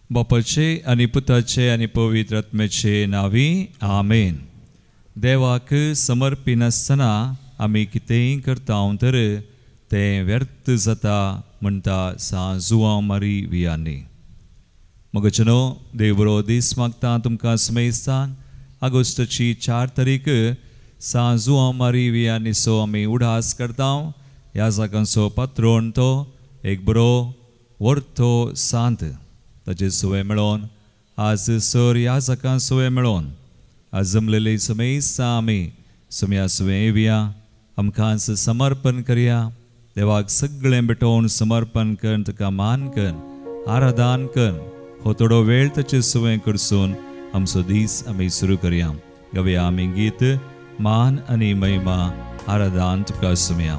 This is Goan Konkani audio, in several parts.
बापाचे आनी पुताचे आनी पवित्र आत्म्याचे नांवी आमेन. देवाक समर्पिनासतना आमी कितेंय करता तर तें व्यर्थ जाता म्हणटा सांव जुआंव मारी वियानी. मगचनो देव बरो दीस मागता तुमकां समेस्तांक. ऑगस्टाची 4 तारीख सांव जुआंव मारी वियानीचो आमी उडास करता. ह्या जागांचो पात्रोण तो एक बरो वर्थो सांत ताचे सुवे मेळोन आज सर ह्या जाकां सुवे मेळोन आज जमलेले समेस्तां आमी सुम्या सुवे येवया, आमकां समर्पण करया. देवाक सगळें भेटोवन समर्पण करून तुका मान कर आराधन कर. हो थोडो वेळ ताचे सुवें करसून आमचो दीस आमी सुरू करया. गावया आमी गीत मान आनी महिमा आराधन तुका सुम्या.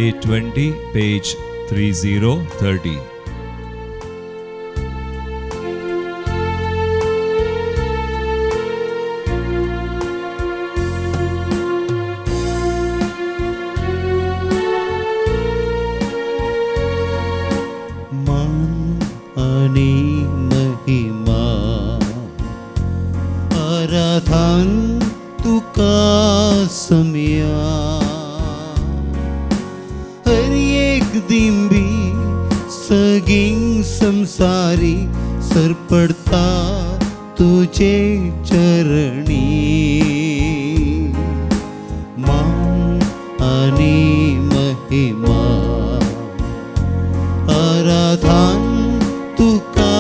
820 पेज 3030. संसारी सरपडता तुझे चरणी. मान आणि महिमा आराधन तुका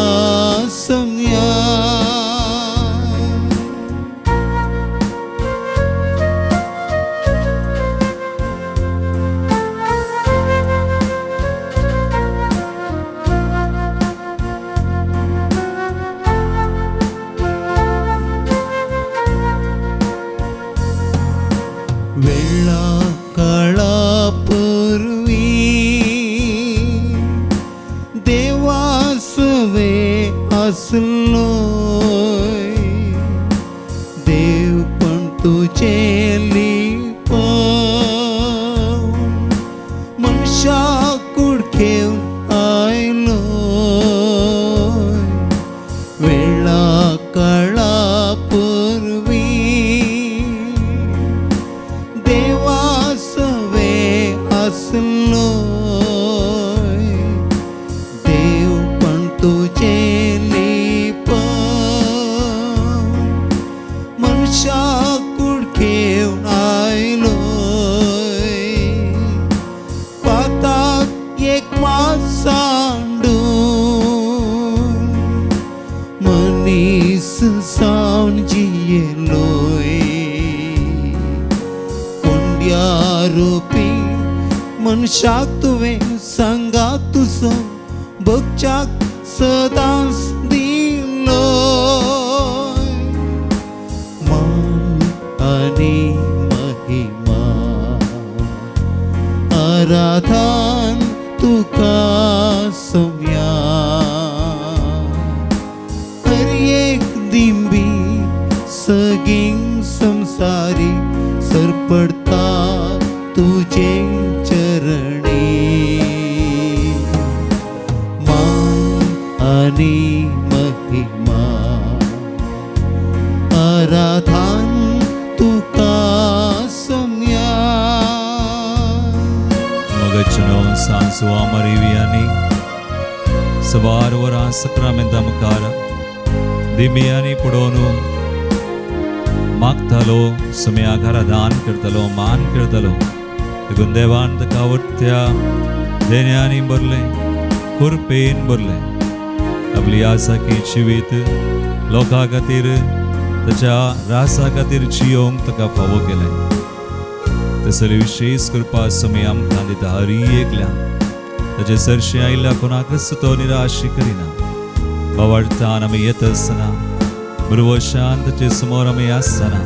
सम्या. देव पण तुझे लिपवून मनशा कुडखेवन आयलो. वेळा काळा पुर्वी देवासवे आसलो. देव पण तुझे मनशाक तुवें सांगात तुजो बगच्याक सदांच दिलो. मान आनी महिमा आराधन तुका सम्या. हर एक दिंबी सगीं संसारी सरपडता तुझे चरणी. मान आणि महिमा आराधन तुका सम्या. मगचनो सांसुआ मरिवियानी सवार वरां सक्रामेंता मुखार दिमियानी पुडोवनु मागतालो सुम्याक आराधन करतलो मान करतलो. देखून देवान ताका वरत्या देण्यांनी भरलें कुरपेन भरलें. आपली आसाकी जिवीत लोकां खातीर ताच्या रासा खातीर जियोंक ताका फावो केलें. तसली विशेष कृपा सुमी आमकां दिता हरी एकल्या ताचे सरशी आयिल्ल्या कोणाकच तो निराशी करिना. बावडतान आमी येत आसतना भरवशान ताचे समोर आमी आसतना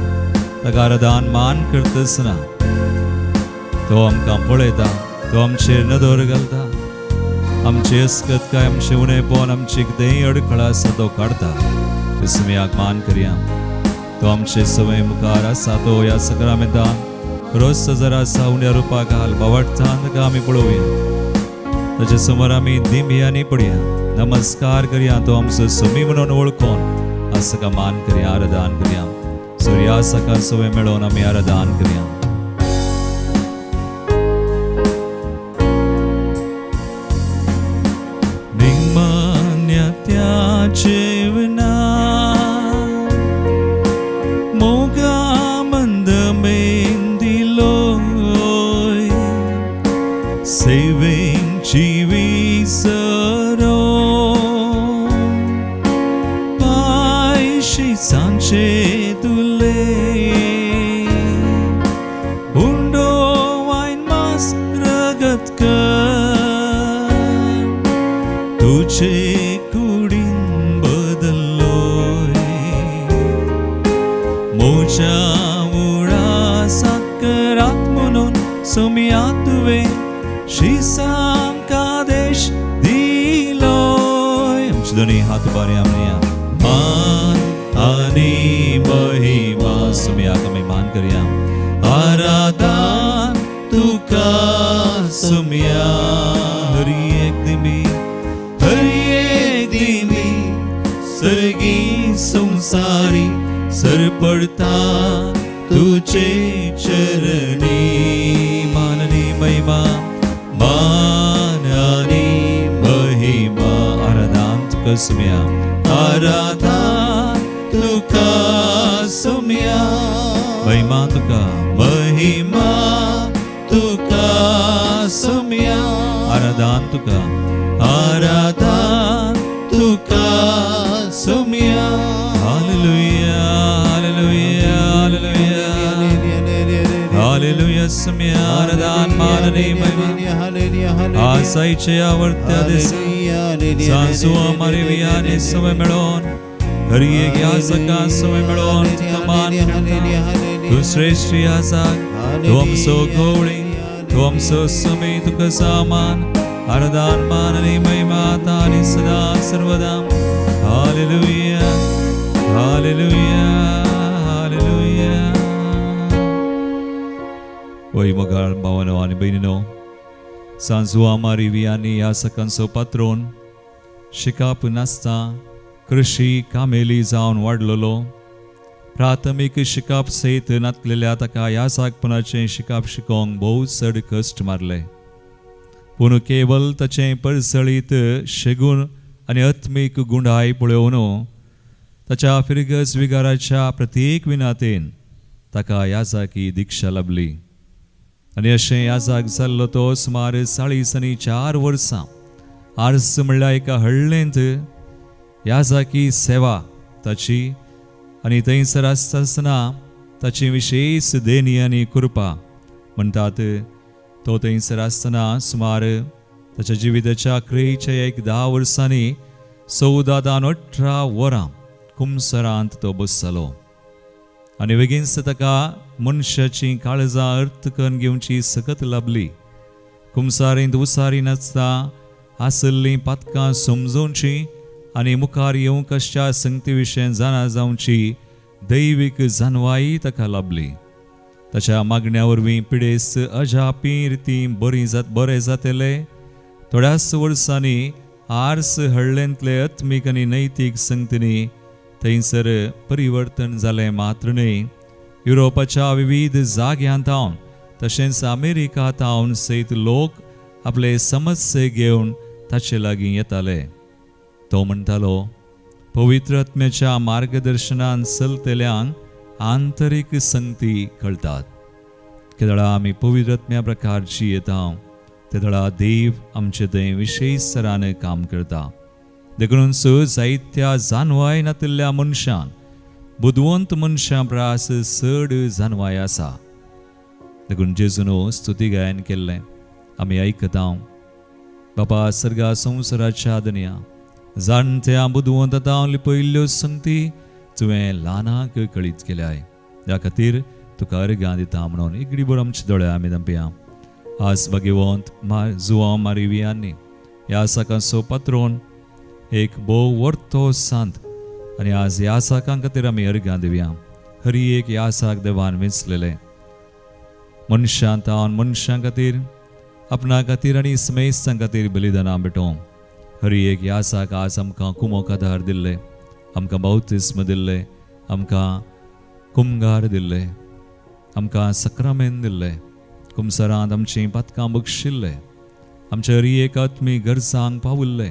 ताका आराधन मान करता आसतना तो आमकां पळयता, तो आमचेर नदर घालता. आमचे अस्कत काय आमचें उणेपण आमचे कितेंय अडखळ आसा तो काडटा. सुमयाक मान करया. तो आमचे सवय मुखार आसा तो ह्या सक्रामेंतान रोज जरा आसा उण्या रुपा घाल बावडतान ताका आमी पळोवया. ताच्या समोर आमी दिमयांनी पडया, नमस्कार करया. तो आमचो समी म्हणून वळखून आज ताका मान करया, आराधन करया. सुर्या सकाळ सवय मेळोवन आमी आराधन करया. निमान्यत्या जेवणा मोगा मंद मेंदिलोय सेवेंची विसरो पायशी सांचे तुले उंडो वायन मास रगत कर तुझे कुडीन बदल्लोय मोजा उडा साकरात म्हणून सोम्या तुवें शिसांका देश दिलोय. आमचे दोनी हात उबारया, म्हणया मान आनी महिमा सोम्याक आमी मान करया. आराधन तुका सोम्या. हरी एक दिमी, हरी एक दिमी सर्गी संसारी सरपडता तुझे चरणी. माननी महिमा, माननी महिमा, आराधन तुका सुम्या, आराधन तुका सुम्या, महिमा तुका, महिमा तुका सुम्या, आराधन तुका, आराधन तुका सुम्या. Hallelujah, hallelujah, hallelujah, hallelujah. सुम्या आराधन माननी महिमा. आसाईचे आवडत्या दिसा सांसुआ मारिवियाने समय मेळोवन हरी एक याजका समय मेळोवन तुका मान करता. तूं श्रेश्ठ याजक, तूं आमचो गवळी, तूं आमचो समी. तुका सामान आराधन मान आनी महिमा आतां आनी सदा सर्वदा. Hallelujah, hallelujah, hallelujah. वय मोगाळ भावानो आनी भयणीनो, सांजुआ मारिवियांनी ह्या सकांचो पात्रोन शिकाप नासता कृशी कामेली जावन वाडलेलो. प्राथमीक शिकाप सयत नातलेल्या ताका ह्या सागपणाचें शिकाप शिकोवंक भोव चड कश्ट मारले. पूण केवल ताचें परसळीत शेगूण आनी आत्मीक गुंडाय पळोवन ताच्या फिरगज विगाराच्या प्रत्येक विनातेन ताका याजाकी दिक्षा लाभली. आनी अशें याजाक जाल्लो तो सुमार 44 वर्सां आर्स म्हणल्यार एका हळ्ळेंत याजाकी सेवा ताची आनी थंयसर आसता आसतना ताची विशेश देणी आनी कृपा म्हणटात. तो थंयसर आसतना सुमार ताच्या जिविताच्या क्रेच्या एक 10 वर्सांनी 14 18 वरां कुमसरांत तो बसलो आनी बेगीनच ताका मनशाची काळजां अर्थ करून घेवची सकत लाभली. कुमसारींत उसारी नासता आसल्लीं पातकां समजोवची आनी मुखार येवंक आसच्या संगती विशय जाणा जावची दैवीक जानवाय ताका लाभली. ताच्या मागण्या वरवीं पिडेस्त अजापी रिती बरी जात बरे जातले. थोड्याच वर्सांनी आर्स हळ्ळेंतले आत्मीक आनी नैतीक संगतींनी थंयसर परिवर्तन जालें मात्र न्हय, युरोपाच्या विविध जाग्यांत तशेंच अमेरिका तावन सयत लोक आपले समस्ये घेवन ताचे लागीं येताले. तो म्हणटालो, पवित्र आत्म्याच्या मार्गदर्शनान चलतल्यांक आंतरीक संगती कळटात. केदळा आमी पवित्र आत्म्या प्रकारची येता तेदळा देव आमचे थंय विशेश तरान काम करता. देखून स जायत्या जानवाय नातिल्ल्या मनशांक बुदवंत मनशां प्रास चड जानवाय आसा. देखून जेजून स्तुती गायन केल्लें आमी आयकता. बाबा सर्गा संवसाराच्या दनया, जाणत्या बुदवंत आतां लिपयल्ल्यो संगती तुवें ल्हानांक कळीत केल्याय, ह्या खातीर तुका अर्गां दिता म्हणून इगडी बरो आमचे दोळे आमी धांपया. आज भाग्यवंत जुवांव मारिवियांनी ह्या साकांचो पात्रोन एक भोव वर्तो सांत आनी आज ह्या साकां खातीर आमी अर्गां दिवया. हरी एक ह्या साक देवान वेंचलेले मनशां तावन मनशां खातीर आपणा खातीर आनी समेस्तां खातीर बलिदानां भेटोवं. हर एक यासाक आज आमकां कुमोक आदार दिल्ले, आमकां बावतिस्म दिल्ले, आमकां कुमगार दिल्ले, आमकां सक्रामेन दिल्ले, कुमसरांत आमचीं पातकां बक्षिल्ले, आमच्या हर एक आत्मी गरजांक पावुल्ले.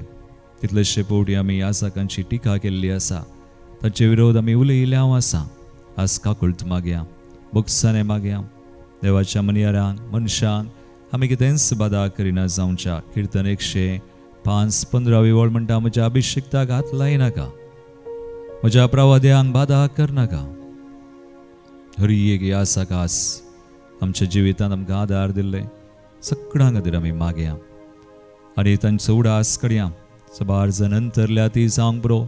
तितलेशे फावटी आमी यासाकांची टिका केल्ली आसा, तांचे विरोध आमी उलयिल्ले आसा. आज काकुळट मागया, बोगसाने मागया. देवाच्या मनयारांक मनशांक आमी कितेंच बादा करिना जावच्या. किर्तन 105:15 वळ म्हणटा, म्हज्या अभिषिक्ताक हात लायनाका, म्हज्या प्रवाद्यांक बादा करनाका. हर एक यासाक आज आमच्या जिवितांत आमकां आदार दिल्ले सगळ्यां खातीर आमी मागया आनी तांचो उडास करया. सबार जण अंतरल्या ती जावंक बरो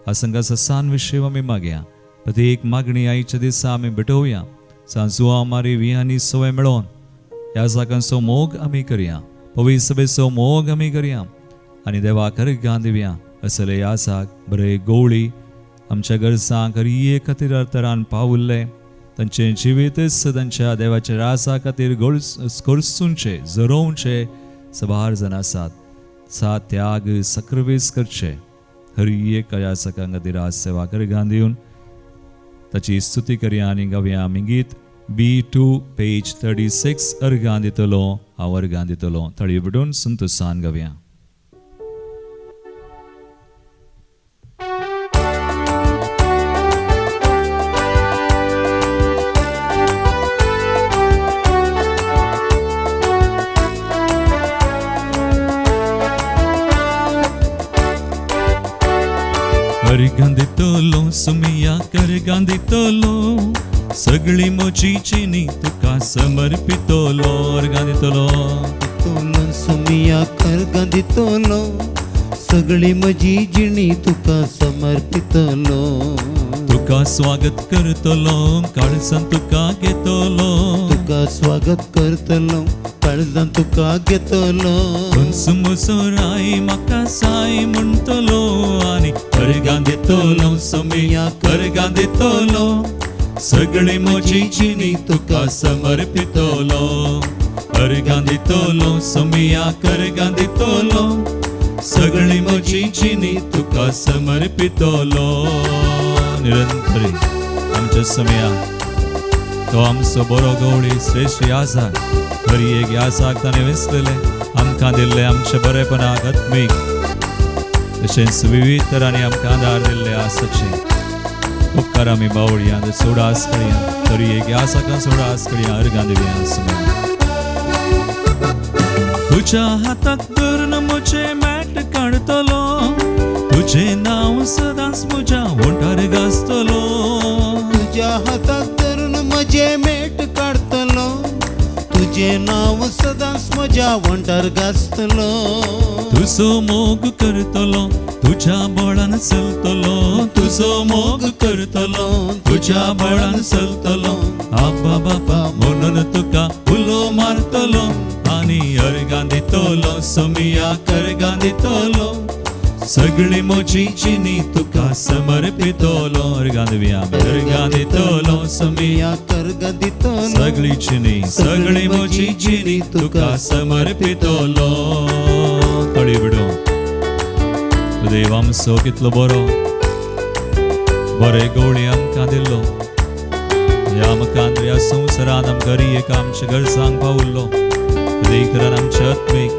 आसंगा ससान विशय आमी मागया. प्रत्येक मागणी आयच्या दिसा आमी भेटोवया. सांजुआ मारी वियांनी सवय मेळोवन ह्या जागांचो मोग आमी करया, पवित्र सभेचो मोग आमी करया आनी देवाक अर्घां दिवया. असले यासाक बरे गोवळी आमच्या गरजांक हर एक खातीर तरान पावुल्ले, तांचें जिवीतच तांच्या देवाच्या रासा खातीर गोळसूनचे जरोवचे सबार जण आसात. सा त्याग सक्रवेस करचे. हर एक ह्या सकां खातीर आज सेवा अर्घां दिवन ताची स्तुती करया आनी गावया आमी गीत B2 page 36. अर्घां दितलो हांव, अर्घां दितलो. थळी बिडून संतोसान गावया. अर्घां दितलो सुमिया, अर्घां दितलो, सगळी म्हजी चिनी तुका समर्पितलो. अर्घां दितलो सुमिया, अर्घां दितलो, सगळी म्हजी जिणी तुका समर्पितलो. तुका स्वागत करतलो, काळजान तुका घेतलो, तुका स्वागत करतलो, काळजान तुका घेतलो. म्हजो राय म्हाका साय म्हणटलो आनी अर्घां दितलो सुमिया, अर्घां दितलो, सगळी म्हजी जिणी तुका समर्पितलो. अर्घां दितलो सुमिया, अर्घां दितलो, सगळी म्हजी जिणी तुका समर्पितलो. निरंतरी आमच्या समया तो आमचो बरो गवळी श्रेश्ठ यासाक हर एक यासाक ताणें वेंचलेले आमकां दिल्ले आमच्या बरेपणाक आत्मीक तशेंच विविध तरांनी आमकां आदार दिल्ले आसाचे उपकार आमी बावळया, सोडास करया. तरी एक यासाकां सोडास करया, अर्घां दिवया समया. तुज्या हाताक धरून म्हजें मॅट काडटलो, तुजें नांव सदांच म्हज्या वोंठार गाजतलो. तुज्या हाताक धरून म्हजें मेट काडटलो, तुजें नांव सदांच म्हज्या वोंठार गाजतलो. तुजो मोग करतलो, तुज्या बळान चलतलो, तुजो मोग करतलो, तुज्या बळान चलतलो. आब्बा बापा म्हणून तुका उलो मारतलो आनी अर्घां दितलो सुमिया, अर्घां दितलो, सगळी म्हजी जिणी तुका समर्पितलो. अर्घां दिवया, अर्घां दितलो सुमिया, अर्घां दितलो, सगळी जिणी, सगळी म्हजी जिणी तुका समर्पितलो. तळी बिडो देव आमचो कितलो बरो, बरे गवळी आमकां दिल्लो. ह्या आमकां ह्या संवसारांत आमकां हर एक आमच्या गरजांक पावुल्लो. एक तरान आमच्या आत्मीक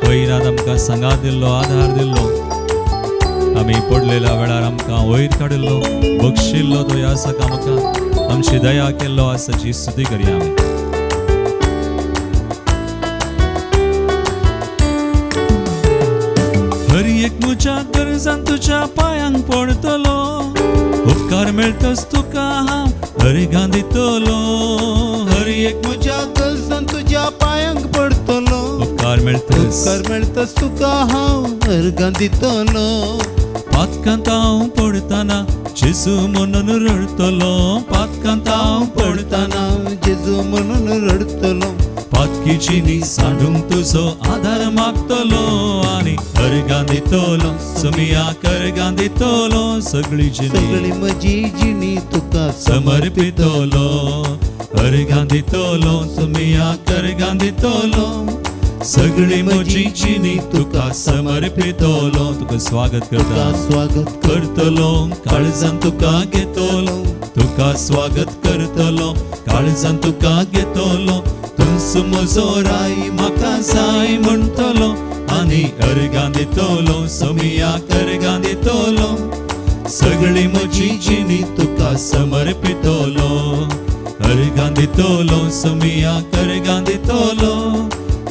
पयरान आमकां सांगात दिल्लो, आदार दिल्लो. आमी पडलेल्या वेळार आमकां वयर काडिल्लो, बक्षिल्लो तो ह्या सकाळ आमकां आमची दया केल्लो आसा जी स्तुती करया आमी. हर एक म्हज्या गरजान तुज्या पांयांक पडटलो, उपकार मेळटच तुका हांव अर्घां दितलो. हर एक म्हज्या गरजान तुज्या पांयांक पडटलो, उपकार मेळटच, उपकार मेळटच तुका हांव अर्घां दितलो. पातकांत हांव पडटना जेजू म्हणून रडटलो, पातकांत हांव पडटना जेजू म्हणून रडटलो. पातकीची नी सांडूंक तुजो आदार मागतलो आनी अर्घां दितलो सुमिया, अर्घां दितलो, सगळी जिणी, सगळी म्हजी जिणी तुका समर्पितलो. अर्घां दितलो सुमिया, अर्घां दितलो, सगळी म्हजी जिणी तुका समर्पितलो. तुका स्वागत तुका करता स्वागत करतलो, काळजान तुका घेतलो, तुका स्वागत करतलो, काळजान तुका घेतलो. तुमचो म्हजो राय म्हाका जाय म्हणटलो आनी अर्गां दितलो, सोमियाक अर्गां दितलो. सगळी म्हजी जिणी तुका समर्पितलो, अर्गां दितलो, सोमियाक अर्गां दितलो.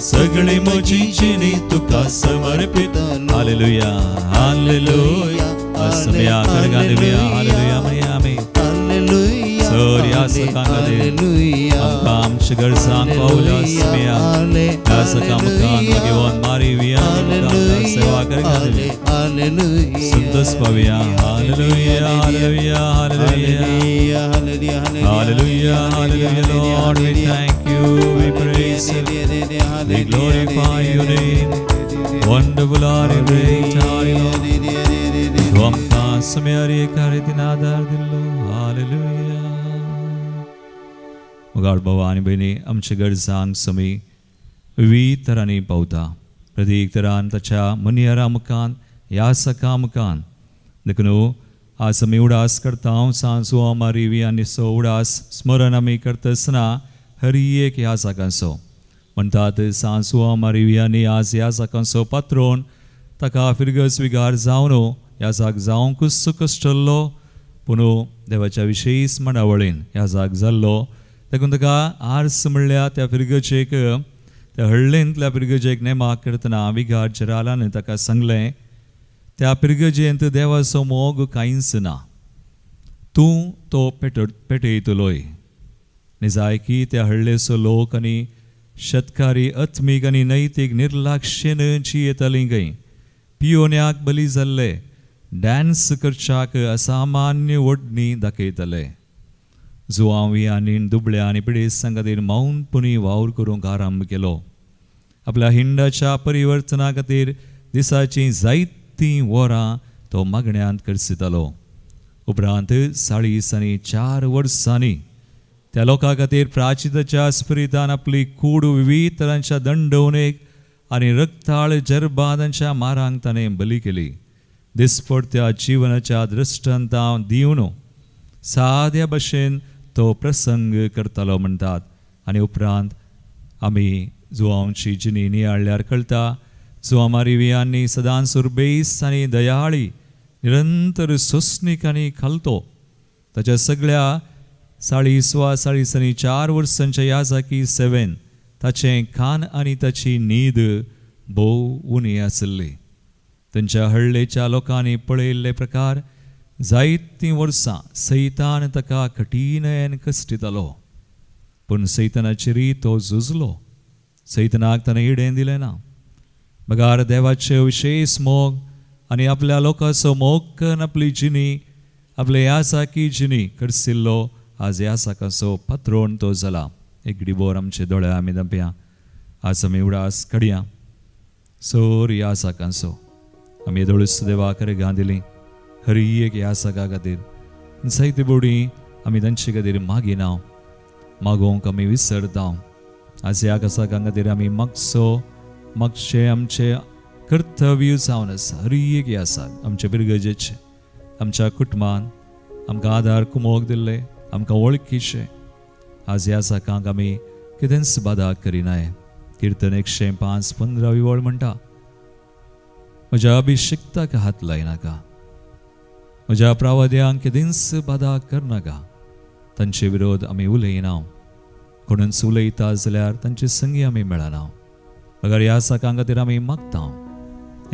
सगळी म्हजी जिणी तुका समर्पितलो. Hallelujah, hallelujah. सोमियाक अर्गां दिवया. हालेलुया म्हणया आमी. हालेलुया. सर, ह्या सकाळ खातीर हालेलुया. आमकां आमच्या गरजांक पावल्या सोमिया. ह्या सकाळ मुखान घेवन मारी विया सेवा करगा दिवया. हालेलुया. संतोष पावया. Hallelujah, hallelujah, hallelujah. Hallelujah, hallelujah, Lord, we thank you, we praise you, we glorify your name. Wonderful are you, great are you, Lord. तूं आमकां समयार एका रितीन आदार दिल्लो. हालेलुया. मुगाळ भाव आनी भयणी, आमच्या गरजांक समी विविध तरांनी पावता. प्रत्येक तरान ताच्या मनयारा मुखान, ह्या सका मुखान. देखून आज आमी उडास करता सांजो मारिवी आनी सो उडास स्मरण आमी करता आसतना हर एक ह्या जागांचो म्हणटात. सांसुआ मारिवी आनी आज ह्या जागांचो पात्रोन ताका फिरगस विगार जावन ह्या जाग जावंकूच कश्टल्लो, पूण देवाच्या विशेश मांडावळीन ह्या जाग जाल्लो. देखून ताका आर्स म्हणल्यार त्या फिरगजेक, त्या हळ्ळेंतल्या पिरगजेक नेमाक करतना विगार जेरालान ताका सांगलें, त्या पिरगजेंत देवाचो मोग कांयच ना, तूं तो पेटयतलोय. निजायकी त्या हळ्ळेचो लोक आनी शेतकारी आत्मीक आनी नैतीक निर्लक्षेन जियेतालीं खंय. पियोन्याक बली जाल्ले, डान्स करच्याक असामान्य ओडणी दाखयताले. जुवांवी आनी दुबळ्या आनी पिडेस्तां खातीर मौनपणी वावर करूंक आरंभ केलो. आपल्या हिंडाच्या परिवर्तना खातीर दिसाचीं जायतीं वरां तो मागण्यांत करसितालो. उपरांत 44 वर्सांनी त्या लोकां खातीर प्राचिताच्या स्पिरितान आपली कूड विविध तरांच्या दंडवणेक आनी रक्ताळ जरबादांच्या मारांक ताणें बली केली. दिसपडत्या जिवनाच्या दृश्टांतां दिवन साद्या भशेन तो प्रसंग करतालो म्हणटात. आनी उपरांत आमी जुवांची जिणी नियाळ्यार कळटा, जुवां मारिवियांनी सदांच उर्बेस आनी दयाळी, निरंतर सोंसणीक आनी खालतो. ताच्या सगळ्या 44 वर्सांच्या याजाकी सेवेन ताचें खान आनी ताची न्हीद भोव उणी आसली. तांच्या हळ्ळेच्या लोकांनी पळयल्ले प्रकार जायतीं वर्सां सैतान ताका कठीणयान कश्टितालो, पूण सैतानाचेरय तो झुजलो. सैतानाक ताणें इडें दिलें ना, बगार देवाचे विशेश मोग आनी आपल्या लोकांचो मोग करून आपली जिणी, आपले यासाकी जिणी करसिल्लो. आज यासाकाचो पात्रोण तो जाला. एक डिबोर आमचे दोळे आमी दांपया. आज आमी उडास काडया सोर यासाकांचो. आमी येदोळूच देवाक गां दिली हर एक यासका खातीर. जायते बोडी आमी तांचे खातीर मागिना, मागोवंक आमी विसरता. आज ह्या कासाकां खातीर आमी मागचो, मागचें आमचें कर्तव्य जावन आसा. हर एक यासाक आमचे पिरगजेचे, आमच्या कुटुंबान आमकां आदार कुमोक दिल्ले, आमकां वळखीचे. आज ह्या साकांक आमी कितेंच बादा करिनाय. किर्तन 105:15 वळ म्हणटा, म्हज्या अभिशिक्ताक हात लायनाका, म्हज्या प्रावद्यांक कितेंच बादा करनाका. तांचे विरोध आमी उलयना, कोणूच उलयता जाल्यार तांचे संगी आमी मेळना. मगर ह्या साकां खातीर आमी मागता.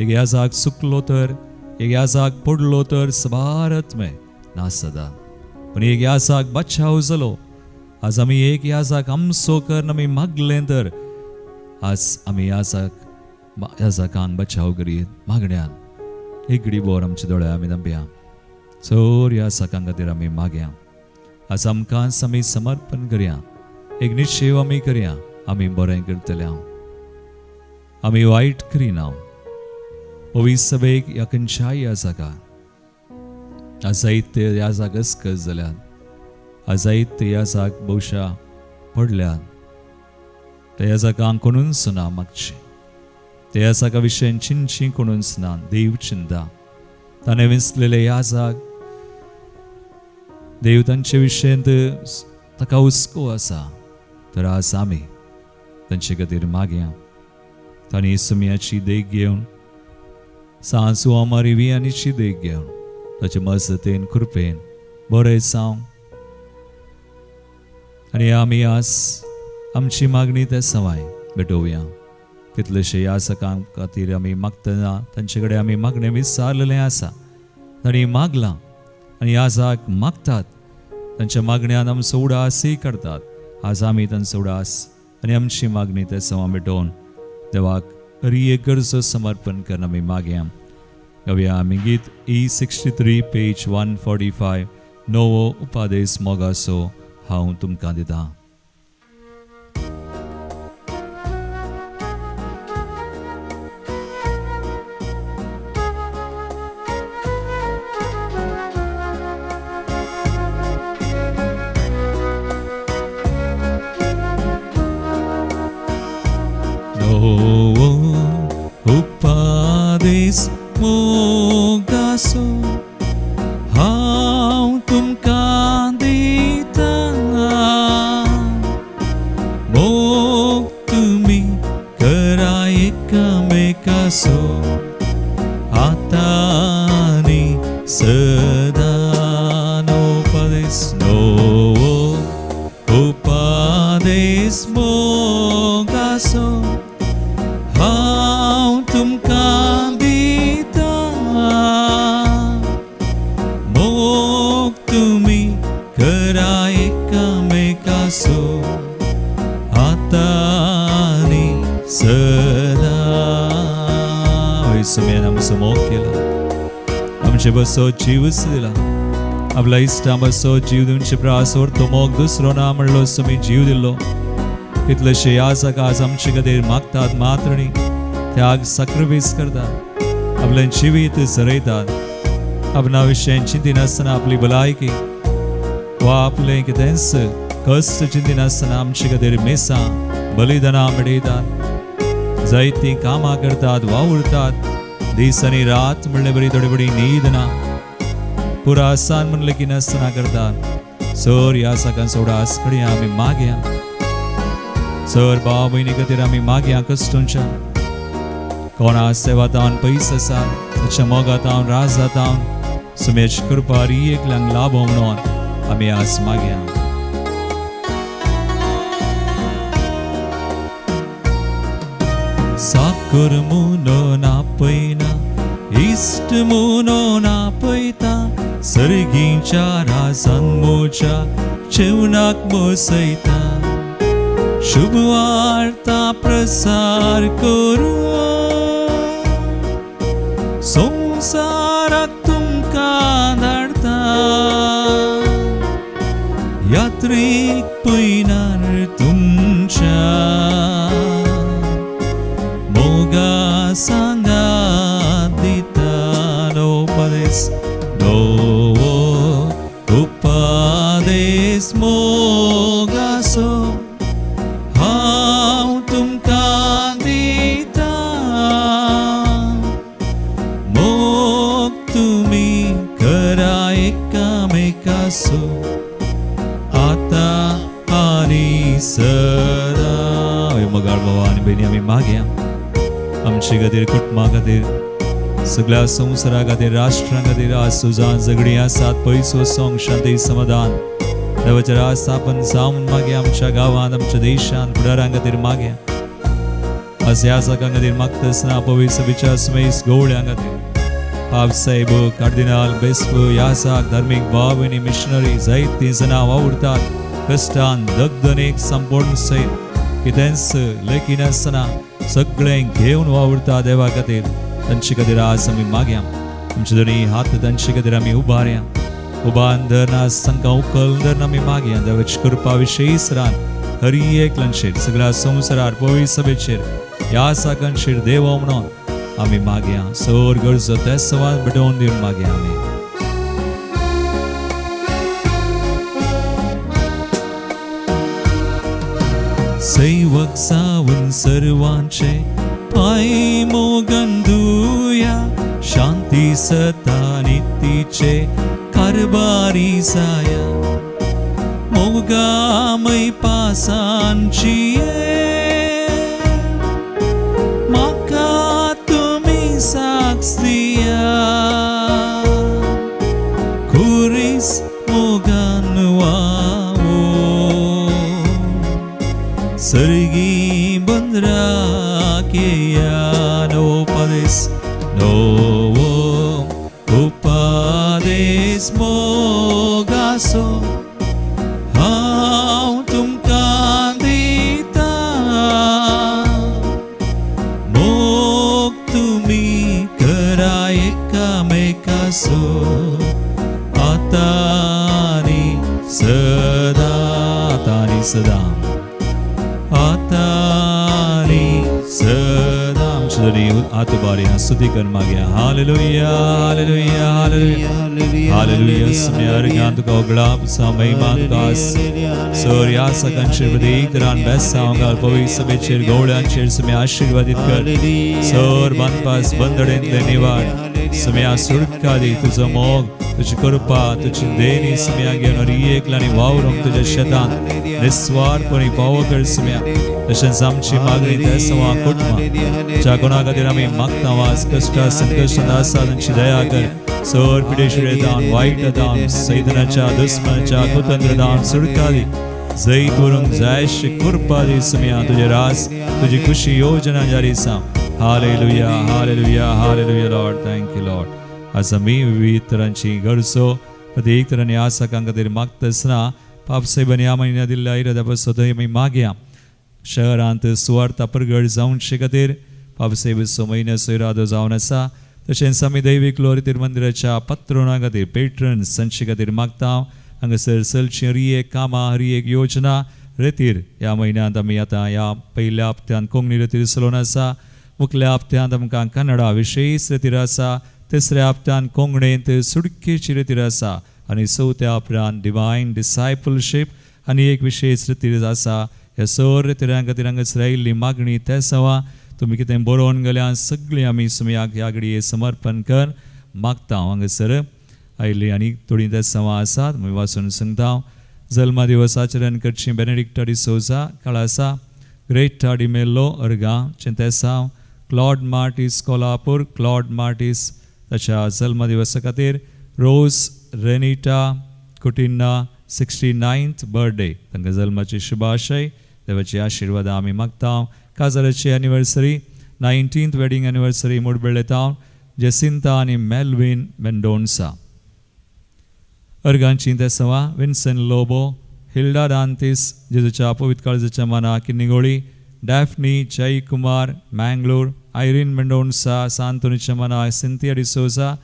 एक ह्या जाग चुकलो तर, एक ह्या जाग पडलो तर सबार आत्मे ना सदा, पूण एक ह्या जाग बचाव जालो. आज आमी एक ह्या जाग आमचो करून आमी मागलें तर आज आमी ह्या जागांक बचाव करीत मागण्यान. एक घडी बोर आमचे दोळे आमी दांपया. चोर ह्या साकां खातीर आमी मागया. आज आमकां आमी समर्पण करया, एक निश्चेव आमी करया, आमी बरें करतले, आमी वायट करिना. पवित्र सभेक ह्या खंयच्याय ह्या जागा आज जायते ह्या जाग अस्कस जाल्यात, आज जायते ह्या जाग भोवशा पडल्यात, त्या ह्या जागांक कोणूच ना मागचें. ते याजाका विशयन चिंची कोणूच ना. देव चिंता ताणें विंचलेले याजाक देव तांचे विशयंत ताका हुस्को आसा. तर आज आमी तांचे खातीर मागया. तांणी सुम्याची देख घेवन सांजू आमारी वियानीची देख घेवन ताचे मजतीन कृपेन बरें जावं. आनी आमी आज आमची मागणी ते सवाय भेटोवया. तितलेशे ह्या सकां खातीर आमी मागतना तांचे कडेन आमी मागणें विचारलेलें आसा. तांणी मागलां आनी आजाक मागतात. तांच्या मागण्यान आमचो उडासय करतात. आज आमी तांचो उडास आनी आमची मागणी ते सवा भेटोवन देवाक हरी एक गरजो समर्पण करून आमी मागया. गावया आमी गीत E63 page 145 नवो उपादेश मोगासो हांव तुमकां दितां. नवो उपादेश मोगासो हांव तुमकां दितां. मोग तुमी करा एकामेकासो आतां आनी सदां. उपदेश नवो उपादेश मोगासो हांव तुमकां दितां. मोग तुमी करा एकामेकासो आतां आनी सदां. सुम्यान आमचो मोग केला, आमचे बसो जीवच दिला. आपल्या इश्टा बसो जीव दिवचे प्रासवर तो मोग दुसरो ना म्हणलो सुमी जीव दिलो. तितलेशे याजक आज आमचे खातीर मागतात मात्र न्ही, त्याग सॅक्रिफायस करतात, आपलें जिवीत झरयतात. आपणा विशयान चिंतिनासतना आपली भलायकी वा आपलें कितेंच कश्ट चिंतिनासतना आमचे खातीर मेसां बलिदानां मेळयतात. जायतीं कामां करतात, वावुरतात दीस आनी रात म्हणले बरी थोडी बरी न्हीद ना, पुरा आसान म्हणलें की नासतना करतात. सर ह्या सकाळ उडास कडेन आमी मागया. सर भाव भयणी खातीर आमी मागया कश्टोंच्या. कोणा सेवा तावन पयस आसा ताच्या मोगा तावन राज जातावन सुमेश कृपा एकल्यांक लाभ म्हणून आमी आज मागया. साकर म्हणून आपयना, इश्ट म्हणून आपयता, सर्गीच्या राजान म्हज्या जेवणाक बसयता. शुभ वार्ता प्रसार करूं संवसाराक तुमकां धाडता. यात्रीक पयनार तुमच्या मोगा सांगात दिता. उपदेश नवो उपादेश मोगासो हांव तुमकां दितां. मोग तुमी करा एकामेकासो आतां आनी सदां. मोगाळ भावा आनी भयणी आमी मागया आमचे खातीर, कुटुंबा खातीर, सगळ्या संवसारा खातीर, राष्ट्रां खातीर. आज सुजान झगडीं आसात, पयस वचोंक शांती समाधान देवाचें राज स्थापन जावन मागया. आमच्या गांवांत, आमच्या देशांत फुडारां खातीर मागया. आज ह्या सकां खातीर मागता आसतना पवित्र सभेच्या समेस गवळ्यां खातीर, पाप साहेब, कार्दिनाल, बेस्प, यासाक, धार्मीक भाव आनी मिशनरी जायतीं जाणां वावुरतात कश्टान दगदनेक संपूर्ण सयत कितेंच लेखिनासतना सगळें घेवन वावुरता देवा खातीर. तांचे खातीर आज आमी मागया. आमचे दोनी हात तांचे खातीर आमी उबारया. उबान धरून आज तांकां उखल धरून आमी मागया. देवाची कृपा विशेष रान हरी एकल्यांचेर, सगळ्या संवसारार, पवित्र सभेचेर, ह्या साकांचेर देवा म्हणून आमी मागया. सर गरजो त्या सवाल भेटोवन दिवन मागया आमी. सेवक जावन सर्वांचे पांय मोगन दुया शांती सता नितीचे कारभारी जाया मोगामय पासांची म्हाका तुमी साक्ष दिया खुरीस मोगान वावो सर्गी बंदराक येया नवो उपादेस नवो उपादेस मोगासो हांव तुमकां दिता मोग तुमी करा एकामेकासो आतां आनी सदा आतां आनी सदा आतां आनी सदा आमच्या धनी हात उबारया स्तुती कर मागया hallelujah hallelujah hallelujah hallelujah सुम्या अर्घां तुका उगडाप महिमा तुका सर ह्या सकाळचेर प्रत्येक तरान बेसांव घाल पवित्र सभेचेर गवळ्यांचेर सुम्या आशीर्वादीत कर सर बांदपास बंदडेंतले निवाड सुम्या सुटका दी तुजो मोग तुजी कृपा तुजी देणी सुम्या घेवन हर एकल्यानी वावरूंक तुज्या शेतांत निस्वार्थपणी पावो कर सुम्या तशेंच आमची मागणी त्या सवा कुटुंबां ज्या कोणा खातीर आमी मागता वास कश्ट संकश्ट आसा तांची दया कर सर पिडेशिळे दान वायट दान सैतनाच्या दुस्मनाच्या कुतंत्र दान सुटका दी जैत व्हरूंक जायशी कृपा दी सुम्या तुझे रास तुझी खुशी योजना जारी सांग hallelujah hallelujah hallelujah Lord thank you Lord आज आमी विविध तरांची गरजो प्रत्येक तरांनी आसाकां खातीर मागता आसतना पापसाहेबांनी ह्या म्हयन्या दिल्ल्या इराद्या पासत आमी मागया शहरांत सुवार्ता प्रगट जावचे खातीर पापसाहेब म्हयन्याचो इरादो जावन आसा तशेंच आमी दैवीक लोरी मंदिराच्या पत्रोणा खातीर पेट्रन्स तांचे खातीर मागता हांगासर चलची हर एक कामां हर एक योजना रेतीर ह्या म्हयन्यांत आमी आतां ह्या पयल्या हप्त्यांत कोंकणी रेतीर चलोवन आसा मुखल्या हप्त्यांत आमकां कन्नडा विशेश रेतीर आसा तिसऱ्या हप्त्यांत कोंकणींत सुडकेची रेतीर आसा आनी चवथ्या हप्त्यांत डिवायन डिसायपलशीप आनी एक विशेश रेतीर आसा ह्या सर रेतिरां खातीर हांगासर आयिल्ली मागणी ते सवा तुमी कितें बरोवन गेल्या सगळीं आमी सुमयाक ह्या घडये समर्पण कर मागता हांगासर आयिल्ली आनी थोडीं ते सवा आसात आमी वाचून सांगता जल्मा दिवस आचरण करची बेनेडिक्टा D'Souza काळासा Greta D'Mello अर्गा चिंतेसांव Claude Martis Kolhapur Claude Martis ताच्या जल्म दिवसा खातीर रोज रेनिटा कुटिन्ना 69th birthday तांकां जल्माची शुभाशय देवाची आशिर्वाद आमी मागता काजाराची anniversary 19th wedding anniversary Moodubelle town Jacinta आनी मेलवीन मेंडोन्सा अर्गांची तेसवा विन्सन लोबो हिल्डा दांतीस जेजूच्या पवित्र काळजाच्या मना किन्निगोळी डॅफनी जयकुमार मँगलोर आयरीन मेंडोन्सा सांतोनीच्या मना सिंथिया डिसोजा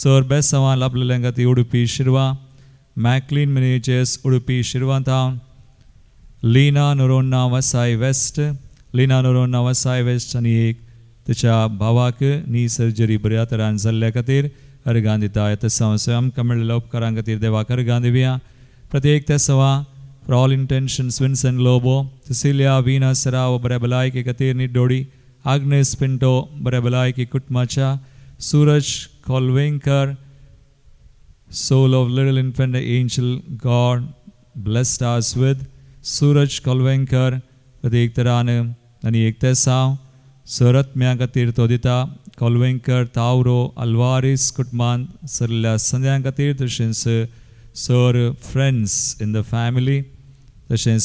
सर बेसवा लाभलेल्या खातीर Udupi शिरवा मॅकलीन मिनेजेस Udupi शिरवा town Lina Noronha Vasai waste Lina Noronha Vasai waste आनी एक ताच्या भावाक नी सर्जरी बऱ्या तरान जाल्ल्या खातीर अर्गां दिता तसो आमकां मेळिल्ल्या उपकारां खातीर देवाक अर्गां दिवया प्रत्येक ते सवा for all intentions Vinson Lobo Cecilia Veena Serrao बऱ्या भलायके खातीर निड्डोडी आग्नेस पिंटो बऱ्या भलायकी कुटुंबाच्या सूरज कोलवेंकर soul of little infant angel God blessed us with Suraj Kolvenkar प्रत्येक तरान आनी एक तेसांव सरत्म्या खातीर तो दिता कोलवेंकर तावरो अल्वारीस कुटुंबान सरल्या संद्यां खातीर तशेंच sir friends in the family तशेंच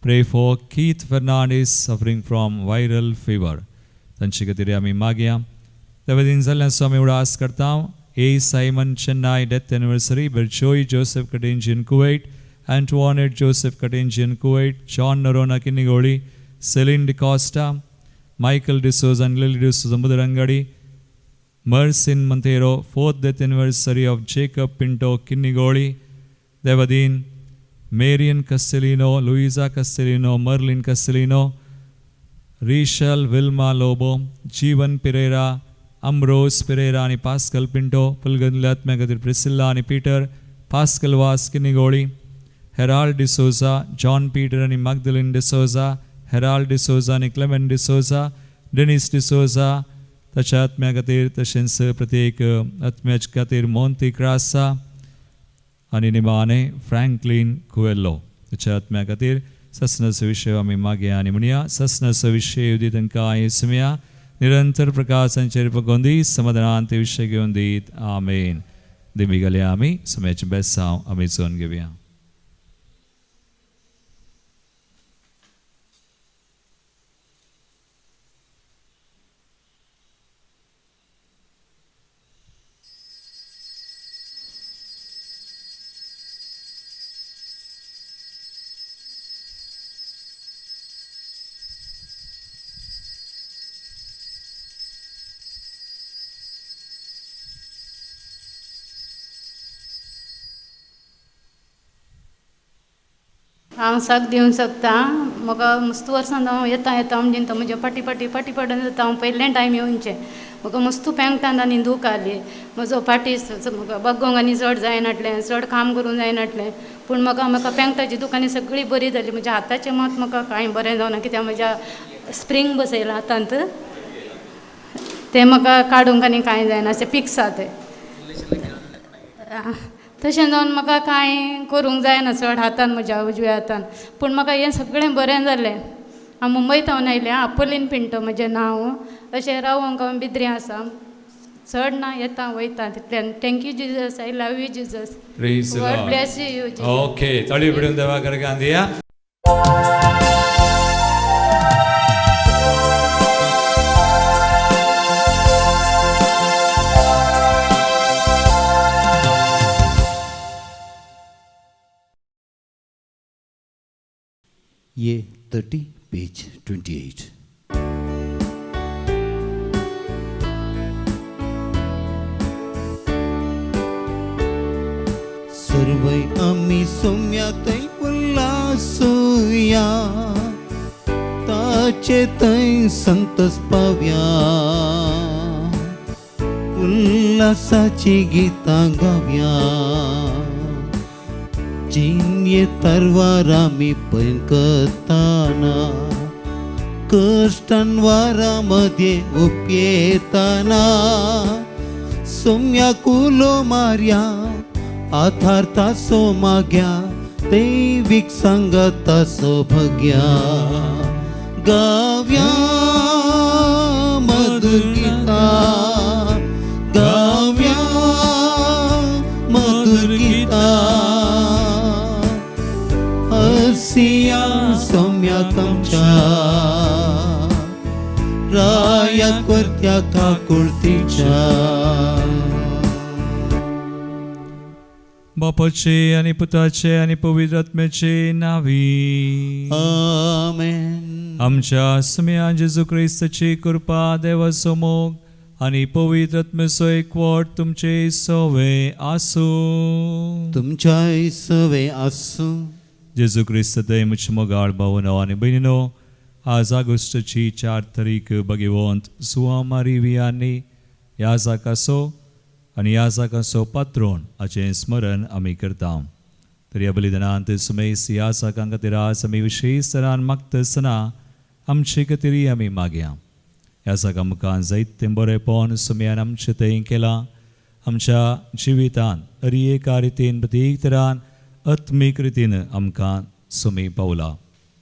pray for Keith Fernandes suffering from viral fever तांचे खातीर आमी मागया त्या वतीन जाल्ल्यान आमी उडास करता A. Simon Chennai death anniversary, Berjoy Joseph Katenji in Kuwait, Antoinette Joseph Katenji in Kuwait, John Narona Kinnigoli, Celine DeCosta, Michael D'Souza and Lily D'Souza Mudarangadi, Mersin Montero, fourth death anniversary of Jacob Pinto Kinnigoli, Devadin, Marian Castellino, Luisa Castellino, Merlin Castellino, Rishal Wilma Lobo, Jeevan Pereira, Ambrose Pereira आनी पास्कल पिंटो पुलगंदल्या आत्म्या खातीर प्रिसिल्ला आनी पीटर पास्कल वास किनिगोळी हेराल्ड डिसोजा जॉन पीटर आनी मागदलिन डिसोजा हेराल्ड डिसोजा आनी क्लेमेंट डिसोजा डेनीस डिसोजा ताच्या आत्म्या खातीर तशेंच प्रत्येक आत्म्याच्या खातीर मोंती क्रासा आनी निमाणे फ्रँकलीन कुवेल्लो ताच्या आत्म्या खातीर ससनाचो विशय आमी मागया आनी म्हणया ससनाचो विशय उदी तांकां येसुया निरंतर प्रकाशांचेर पगोवन दी समाधानान ते विशय घेवन दीत आमेन. दिमी गेल्या आमी समयाचें बेसांव आमी चोवन घेवया. हांव साक दिवंक शकता. म्हाका मस्त वर्सां हांव येता येता म्हणजे तो म्हज्या फाटी फाटी फाटी पडून जाता. हांव पयलें टायम येवचें म्हाका मस्त पेंकटान आनी दूख आली. म्हजो फाटी म्हाका बगोंक आनी चड जायनाटलें, चड काम करूंक जायनाटलें. पूण म्हाका म्हाका पेंकटाची दूख आनी सगळी बरी जाली. म्हज्या हाताचें मात म्हाका कांय बरें जावना कित्याक म्हज्या स्प्रींग बसयलां हातांत तें म्हाका काडूंक आनी कांय जायना अशें फिक्स आसा तें. तशें जावन म्हाका कांय करूंक जायना चड हातान म्हज्या उजव्या हातान. पूण म्हाका हें सगळें बरें जालें. हांव मुंबय थावन आयलें. आपोलीन पिंटो म्हजें नांव. अशें रावोंक हांव बिद्री आसा. चड ना येता वयता तितल्यान. Thank you Jesus. I love you Jesus. God bless you. Okay, ताळी बिडून देवा करगान दिया. ये 30 पेज 28. सर्वै आमी सोम्या थंय उल्लासुया, ताचे थंय संतोस पावया, उल्लासाची गितां गावया. जिनये तरवार आमी पयन करताना, कश्टांवारा मदें उपयेताना, सोम्या कुलो मारया आथारता सो माग्या, दैवीक सांगता सौभाग्या. गाव्या मधुर गीता, गाव्या मधुर गीता, हसिया सौम्या तमच्या राया करत्या काकुळतीच्या. बापाचे आनी पुताचे आनी पवित्र आत्म्याचे नावी आमेन. आमच्या सुम्या जेजू क्रिस्ताची कृपा, देवाचो मोग आनी पवित्र आत्म्याचो एकवट तुमचे सवे आसूं. तुमच्याय सवे आसूं. जेजू क्रिस्त दय म्हजे मोगाळ भावनो आनी भयणीनो, आज ऑगस्टाची 4 तारीख भगवंत जुआ मारी वियानी ह्या जाकाचो आनी ह्या जाकाचो पात्रोण हाचें स्मरण आमी करता. तर ह्या बलिदानांत सुमेस ह्या जाकां खातीर आज आमी विशेश तरान मागता आसतना आमचे खातीरय आमी मागया. ह्या जाका मुखार जायतें बरेंपण सुम्यान आमचें थंय केलां. आमच्या जिवितांत हर एका रितीन प्रत्येक तरान आत्मीक रितीन आमकां सुमी पावला.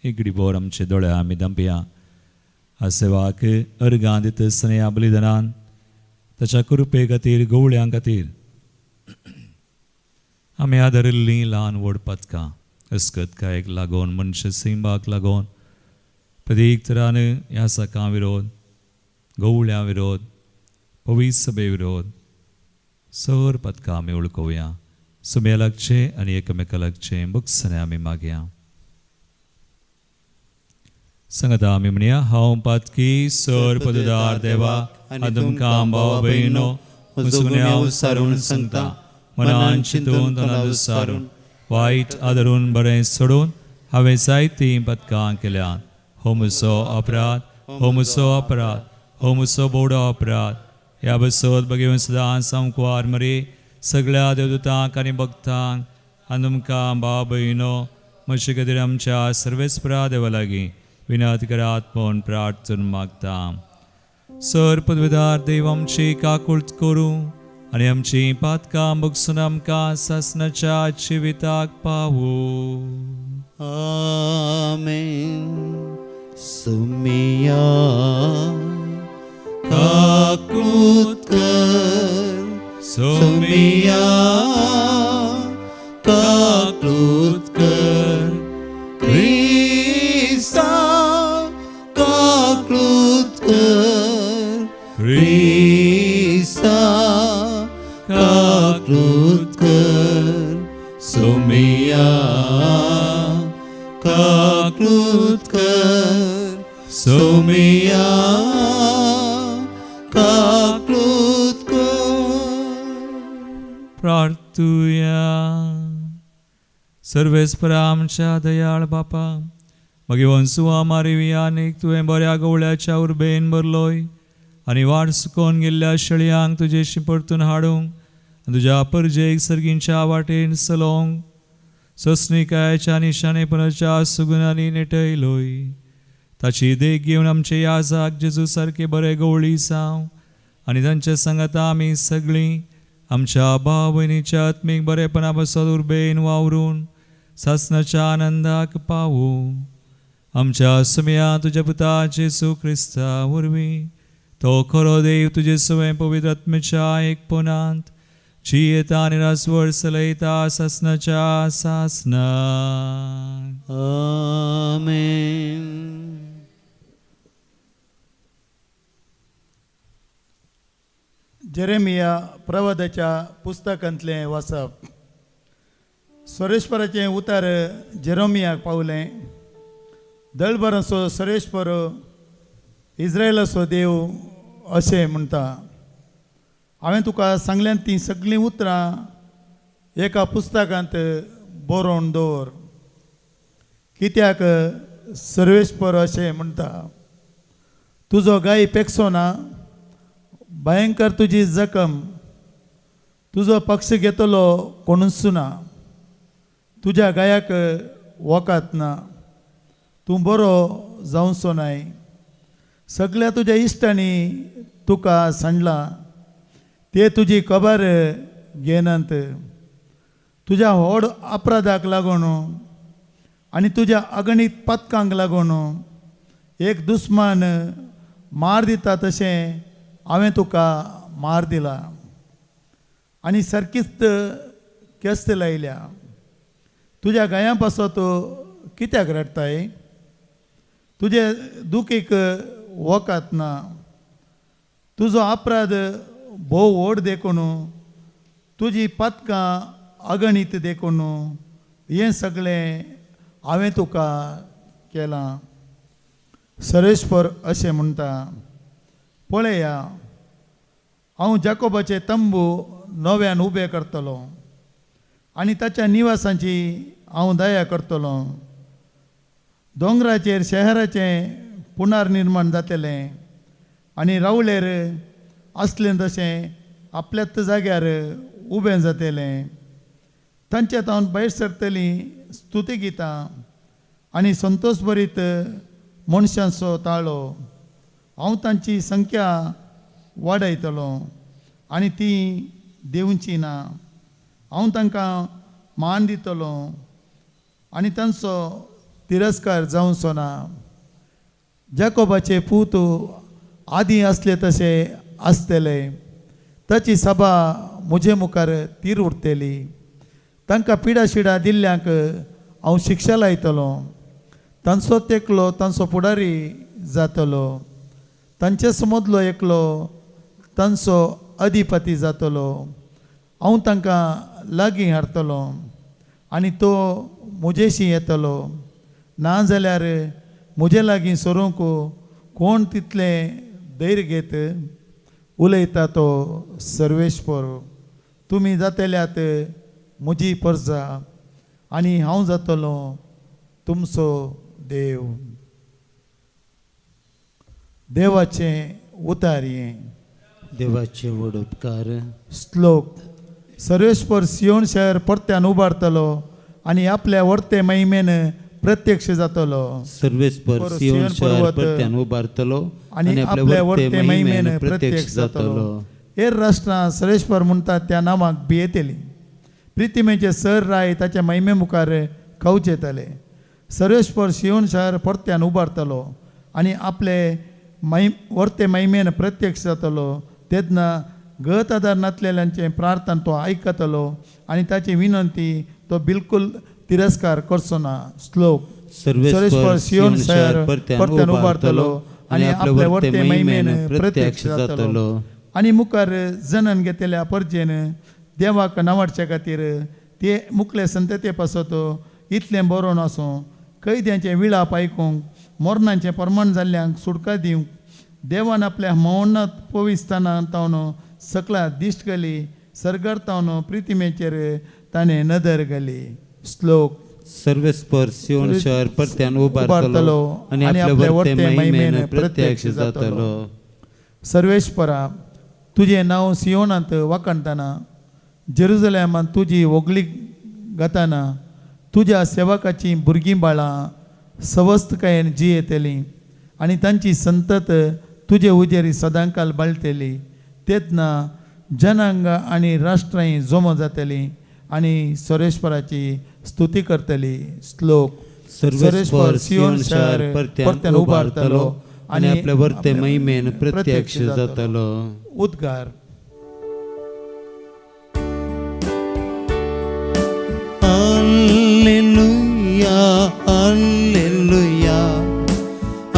एक घडीभर आमचे दोळे आमी दंपया. सेवाक अर्गां दिता आसतना ह्या बलिदानान ताच्या कृपे खातीर, गवळ्यां खातीर आमी आदारिल्लीं ल्हान व्हड पदकां अस्कतकायेक लागून, मनशा सैमाक लागून प्रत्येक तरान ह्या सकां विरोध, गवळ्यां विरोध, पवित्र सभे विरोध सर पदकां आमी वळखुया. सुम्या लागचें आनी एकामेका लागचें बक्षणें आमी मागया. सांगता आमी म्हणया, हांव पातकी सर पददार देवा, आनी तुमकां भावा भयणो म्हजो गुन्यांव सारून सांगता. मनान चिंतून तोंडान सारून वायट आदरून बरें सोडून हांवें जायतीं पदकां केल्यांत. हो म्हजो अपराध, हो म्हजो अपराध, हो म्हजो बोडो अपराध. ह्या बसत बगेवन सदां सामकुवार मरे सगळ्या देवदूतांक आनी भक्तांक आनी तुमकां भाव भयणो म्हजे खातीर आमच्या सर्वेस्परा देवा लागीं विनंती करात म्हूण प्रार्थना मागता. सर पदवेदार देव आमची काकूळत करूं आनी आमची पातकां भोगसून आमकां सासणाच्या जिविताक पावूं. आमेन. सुमिया काकूत कर, सुमिया काकूत कर, क्रिस्ता काकूत कर, क्रिस्ता काकूत कर, सुमिया काकूत कर, सुमिया काकूत कर. प्रार्थुया. सर्वेस्परा आमच्या दयाळ बापा, मागीर वंसुआ मारिवियानीक तुवें बऱ्या गवळ्याच्या उर्बेन भरलोय आनी वाट सुकोवन गेल्ल्या शेळयांक तुजेशी परतून हाडूंक आनी तुज्या परजेक सर्गींच्या वाटेन चलोवंक सस्निकायेच्या निशाणेपणाच्या सुगुणांनी नेटयलोय. ताची देख घेवन आमचे याजाक जेजू सारके बरे गवळी जावं आनी तांच्या सांगाता आमी सगळीं आमच्या भाव भयणीच्या आत्मीक बरेपणा पासत उर्बेन वावरून सासणाच्या आनंदाक पावूं. आमच्या सुमया तुज्या पुता जेजू क्रिस्ता वरवीं तो खरो देव तुजे सवें पवित्र आत्म्याच्या एकपणांत जियेता आनी रासवळ चलयता सासणाच्या सासणाक. आमेन. जेरेमिया प्रवादाच्या पुस्तकांतलें वाचप. सरेश्वराचें उतार जेरोमियाक पावलें. दळभराचो सरेश्वर इस्रायलाचो देव अशें म्हणटा, हांवें तुका सांगल्यान तीं सगळीं उतरां एका पुस्तकांत बरोवन दवर. कित्याक सर्वेश्वर अशें म्हणटा, तुजो गाय पेकसो ना, भयंकर तुजी जखम, तुजो पक्ष घेतलो कोणूच ना, तुज्या गायाक वकात ना, तूं बरो जावचो नाय. सगळ्या तुज्या इश्टांनी तुका सांडलां, ते तुजी खबर घेनात. तुज्या व्हड अपराधाक लागून आनी तुज्या अगणीत पातकांक लागून एक दुस्मान मार दिता तशें हांवें तुका मार दिला आनी सारकीच केस्त लायल्या. तुज्या गायां पासत कित्याक रडटाय? तुजे दुखीक वखद ना. तुजो अपराध भोव व्हड देखून, तुजी पातकां अगणीत देखून हें सगळें हांवें तुका केलां. सरेश्वर अशें म्हणटा, पळया हांव जाकोबाचे तंबू नव्यान उबे करतलो आनी ताच्या निवासांची हांव दया करतलो. दोंगराचेर शहराचें पुनर्निर्माण जातलें आनी रावळेर आसलें तशें आपल्याच जाग्यार उबें जातलें. तांच्या तावन भायर सरतलीं स्तुती गितां आनी संतोश भरीत मनशांचो ताळो. हांव तांची संख्या वाडयतलो आनी ती देंवची ना. हांव तांकां मान दितलो आनी तांचो तिरस्कार जावचो ना. जाकोबाचे पूत आदीं आसले तशे आसतले, ताची सभा म्हजे मुखार तीर उरतली. तांकां पिडा शिडा दिल्ल्यांक हांव शिक्षा लायतलो. तांचो एकलो तांचो फुडारी जातलो, तांचे समदलो एकलो तांचो अधिपती जातलो. हांव तांकां लागीं हाडटलो आनी तो म्हजेशी येतलो. ना जाल्यार म्हजे लागीं सरूंक कोण तितलें धैर्य घेत उलयता तो सर्वेश्वर. तुमी जातल्यात म्हजी परजा आनी हांव जातलो तुमचो देव. देवाचें उतार हें. देवाचे व्हड उपकार. श्लोक. सर्वेश्वर सियोन शहर परत्यान उबारतलो आनी आपल्या वर्ते महिमेन प्रत्यक्ष जातलो. सर्वेस्पर सियोन शहर परत्यान उबारतलो आनी आपले वर्ते महिमेन प्रत्यक्ष जातलो. हेर राष्ट्रां सर्वेस्पर म्हणटात त्या नांवाक भियेतली. प्रितिमेचे सर राय ताच्या महिमे मुखार खावच येतले. सर्वेस्पर सियोन शहर परत्यान उबारतलो आनी आपले वर्ते महिमेन प्रत्यक्ष जातलो. तेन्ना गत आदार नातलेल्यांचें प्रार्थना तो आयकतलो आनी ताची विनंती तो बिलकुल तिरस्कार करचो ना. श्लोक. सर्वेस्पर सियोन शहर परत्यान उबारतलो आनी आपले वर्ते महिमेन प्रत्यक्ष जातलो. आनी मुखार जनन घेतल्या परजेन देवाक नावाडचे खातीर ते मुखले संतते पासत इतलें बरोवन आसूं कैद्यांचें विळाप आयकूंक मरणांचें प्रमाण जाल्ल्यांक सुटका दिवंक देवान आपल्या मौनात पविस्ताना तावन सकला दिश्ट घाली सर्गार तावन प्रितिमेचेर ताणें नदर घाली. श्लोक. सर्वेस्पर सियोन शहर परत्यान उबारतलो आनी आपले वर्ते महिमेन प्रत्यक्ष जातलो. सर्वेस्परा तुजें नांव सियोनांत वाखाणतना जेरुजलेमांत तुजी व्हगली गाताना तुज्या सेवकाचीं भुरगीं बाळां सवस्तकायेन जियेतलीं आनी तांची संतत तुजे उजेरी सदांकाल बाळटली. तेन्ना जनांग आनी राष्ट्रांय जमो जातलीं आनी सर्वेस्पराची स्तुती करतली. श्लोक. सर्वेस्पर सियोन शहर परत्यान उबारतलो आनी आपले वर्ते महिमेन प्रत्यक्ष जातलो. उद्गार. Alleluia, alleluia,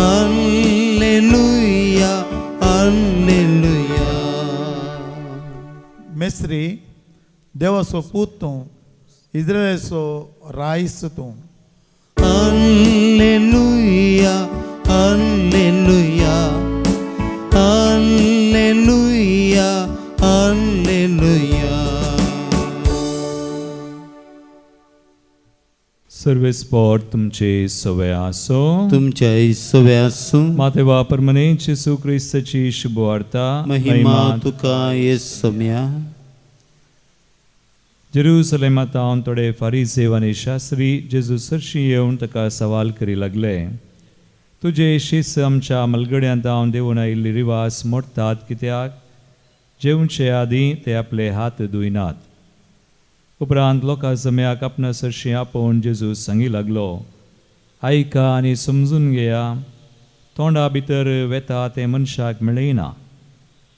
alleluia, alleluia. Mestri देवाचो पूत तूं, इस्रायलाचो रायस तूं. Alleluia, alleluia, alleluia, alleluia. सर्वेस्पर तुमचे सवे आसो. तुमचे सवे आसूं. माते वापर मने जेसू क्रिस्ताची शुभवार्ता. महिमा तुका येसम्या. जेरुसलेमांत हांव थोडे फारीसेव आनी शास्त्री जेजू सरशी येवन ताका सवाल करी लागले, तुजे शिस आमच्या मलगड्यांत हांव देवून आयिल्ली रिवास मोडटात कित्याक? जेवचे आदीं ते आपले हात धुयनात. उपरांत लोकां जम्याक आपणा सरशी आपोवन जेजू सांगी लागलो, आयका आनी समजून घेया, तोंडा भितर वेता तें मनशाक मेळयना,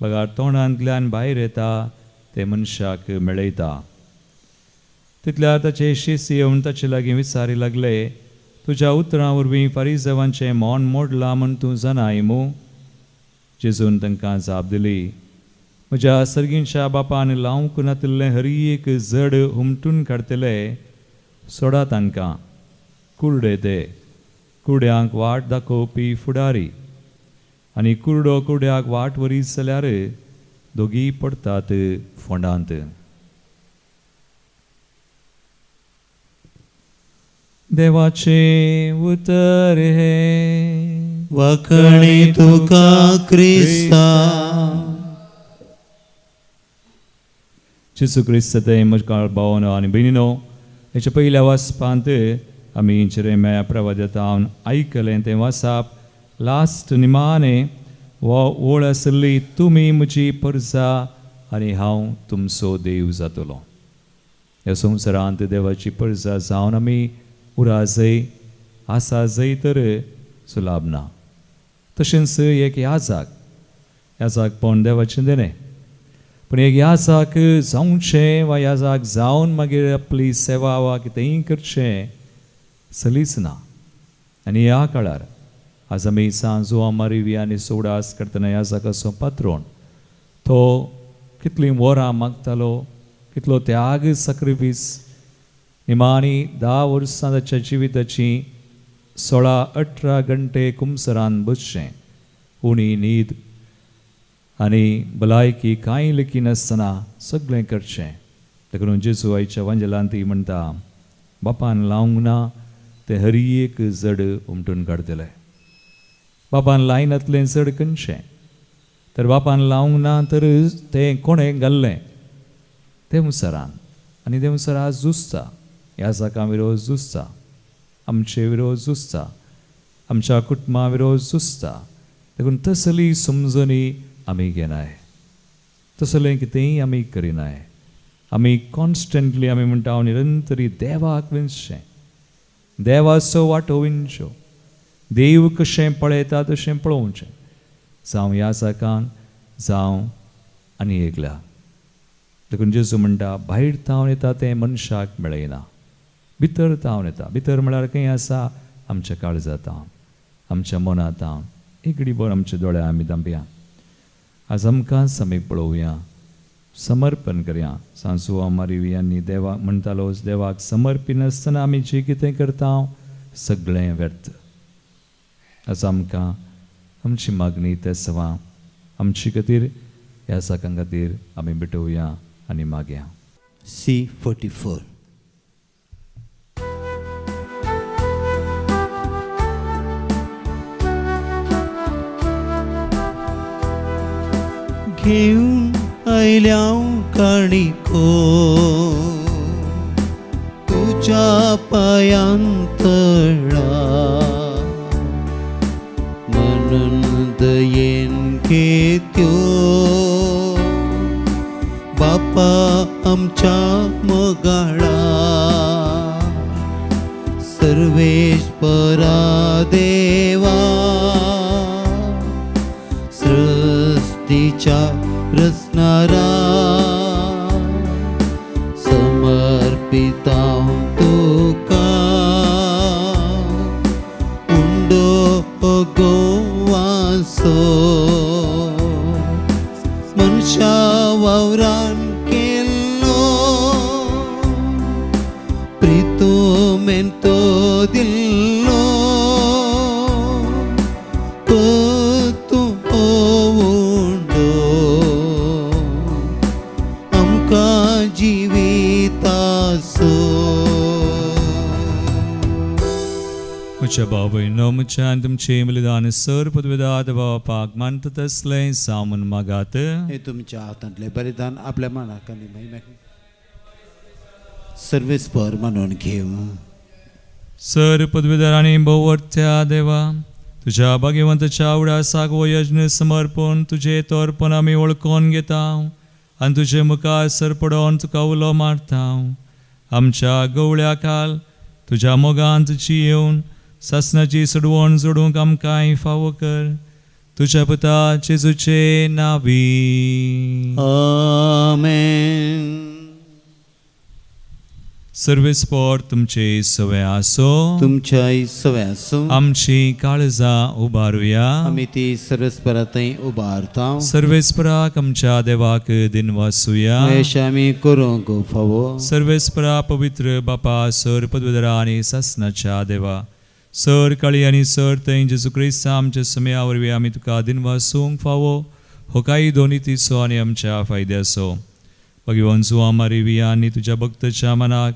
बगार तोंडांतल्यान भायर येता तें मनशाक मेळयता. तितल्यार ताचे शिस येवन ताचे लागीं विचारी लागले, तुज्या उतरां वरवीं फारीजवांचें मौन मोडलां म्हूण तूं जाणाय मू? जेजून तांकां जाप दिली, म्हज्या सर्गींच्या बापान लावंक नातिल्लें हर एक जड हुमटून काडटले, सोडा तांकां. कुर्डे ते कुर्ड्यांक वाट दाखोवपी फुडारी, आनी कुर्डो कुर्ड्याक वाट व्हरीत जाल्यार दोगीय पडटात फोंडांत. देवाचें उतर हें. वखणी तुका क्रिस्ता. जेजू क्रिस्त ते म्हज्या भावनो आनी भयणीनो, हेच्या पयल्या वाचपांत आमी जेरेमिया प्रवादांत आयकलें तें वाचप लास्ट निमाणें हो ओळ आसली, तुमी म्हजी परजा आनी हांव तुमचो देव जातलो. ह्या संवसारांत देवाची परजा जावन आमी उरा जय आसा जय तर सुलाभ ना. तशेंच एक याजाक याजाकपण देवाचें देणें, पूण एक याजाक जावचें वा याजाक जावन मागीर आपली सेवा वा कितेंय करचें सलीच ना. आनी ह्या काळार आज आमी सांजो मारिवी आनी सोडास करतना याजाकाचो पात्रोण तो कितलीं वरां मागतालो, कितलो त्याग सॅक्रिफीस. निमाणी 10 वर्सां ताच्या जिविताची 16-18 घंटे कुमसरान बसचें, उणी न्हीद आनी भलायकी कांय लेखिनासतना सगळें करचें. देखून जेजू आयच्या वांजेलांत ती म्हणटा, बापान लावंक ना तें हर एक जड उमटून काडटले. बापान लायनातलें जड खंयचें? तर बापान लावंक ना तर तें कोणें घाल्लें? देवसरान. आनी देवसर आज झुजता, ह्या जाका विरोध झुजता. आमचे विरोध झुजता, आमच्या कुटुंबा विरोध झुजता. देखून तसली समजणी आमी घेनाय, तसलें कितेंय आमी करिनाय. आमी कॉन्स्टंटली आमी म्हणटा निरंतरी देवाक विंचचें, देवाचो वाटो विंचच्यो, देव कशें पळयता तशें पळोवचें, जावं ह्या जाकान जावं आनी एकल्या. देखून जेजू म्हणटा भायर तावन येता तें मनशाक मेळयना, भितर तावन येता. भितर म्हळ्यार खंय आसा? आमच्या काळजा तावन, आमच्या मना तावन. एक बर आमच्या दोळ्या आमी धांपया. आज आमकांच आमी पळोवया, समर्पण करया. सांसुआ मारिवियांनी देवाक म्हणटालोच, देवाक समर्पिनासतना आमी जें कितें करता सगळें व्यर्थ. आज आमकां आमची मागणी तेसवां आमचे खातीर ह्या साकां खातीर आमी भेटोवया आनी मागया. C44. घेवन आयल्या काणिको तुज्या पांयां तळा, म्हणून दयेन घेत्यो बापा आमच्या मोगाळा. सर्वेश्वरा देवा सृष्टीच्या रचणारा, समर्पितां तुका उंडो गोवासो. मनशा वावरान केल्लो प्रितुमेन तो दिल्लो, तूं उंडो आमकां जिविताचो. म्हज्या बाबयनो म्हज्या आनी तुमचें बलिदान सर पदवेदात बापाक मानता तसलें सामून मागात. हे तुमच्या हातांतलें बलिदान आपल्या मनाक आनी महिम्याक सर्वेस्पर म्हणून घेवं. सर पदवेदार आनी भोवर्थ्या देवा, तुज्या भाग्यवंताच्या उडासाक हो यज्ञ समर्पण तुजें तोरपण आमी वळखून घेता आनी तुजे मुखार सरपडोन तुका उलो मारता. आमच्या गवळ्या खाल तुज्या मोगान तुजी येवन सासणाची सडवण जोडूंक आमकांय फावो कर. तुज्या पुता जेजूचे नावी. आमेन. सर्वेस्पर तुमचे सवे आसो, तुमच्याय सवे आसूं. आमची काळजां उबारुया, आमी ती सर्वेस्परांतय उबारता. सर्वेस्पराक आमच्या देवाक दिनवासुया, अशें आमी करूंक फावो. सर्वेस्परा पवित्र बापा सर पदवेदरा आनी सासणाच्या देवा, सर काळी आनी सर थंय जेजू क्रिस्ता आमच्या समया वरवीं आमी तुका दिनवासूंक फावो. हो कायदो नितीचो आनी आमच्या फायद्याचो. भगवान जुआ मारिविया आनी तुज्या भक्ताच्या मनाक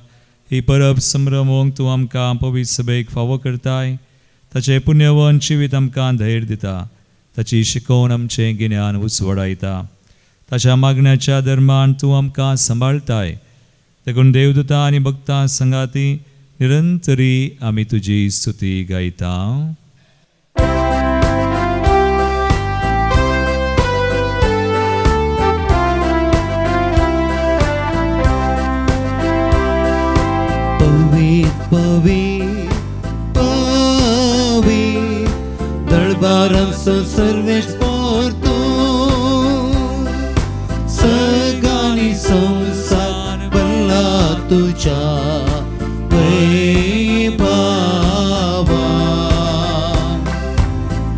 ही परब संभ्रमोवंक तूं आमकां पवित्र सभेक फावो करताय. ताचें पुण्यवन जिवीत आमकां धैर्य दिता, ताची शिकोवण आमचें गिन्यान उजवाडायता. ताच्या मागण्याच्या धर्मान तूं आमकां सांबाळटाय. देखून देवदूतां आनी भक्तां संगाती निरंतरी आमी तुजी स्तुती गायता. पवित्र पवित्र पवित्र दरबारांचो सर्वेस्पर तूं, सगळ्यांनी संवसार भरला तुज्या वैभवान.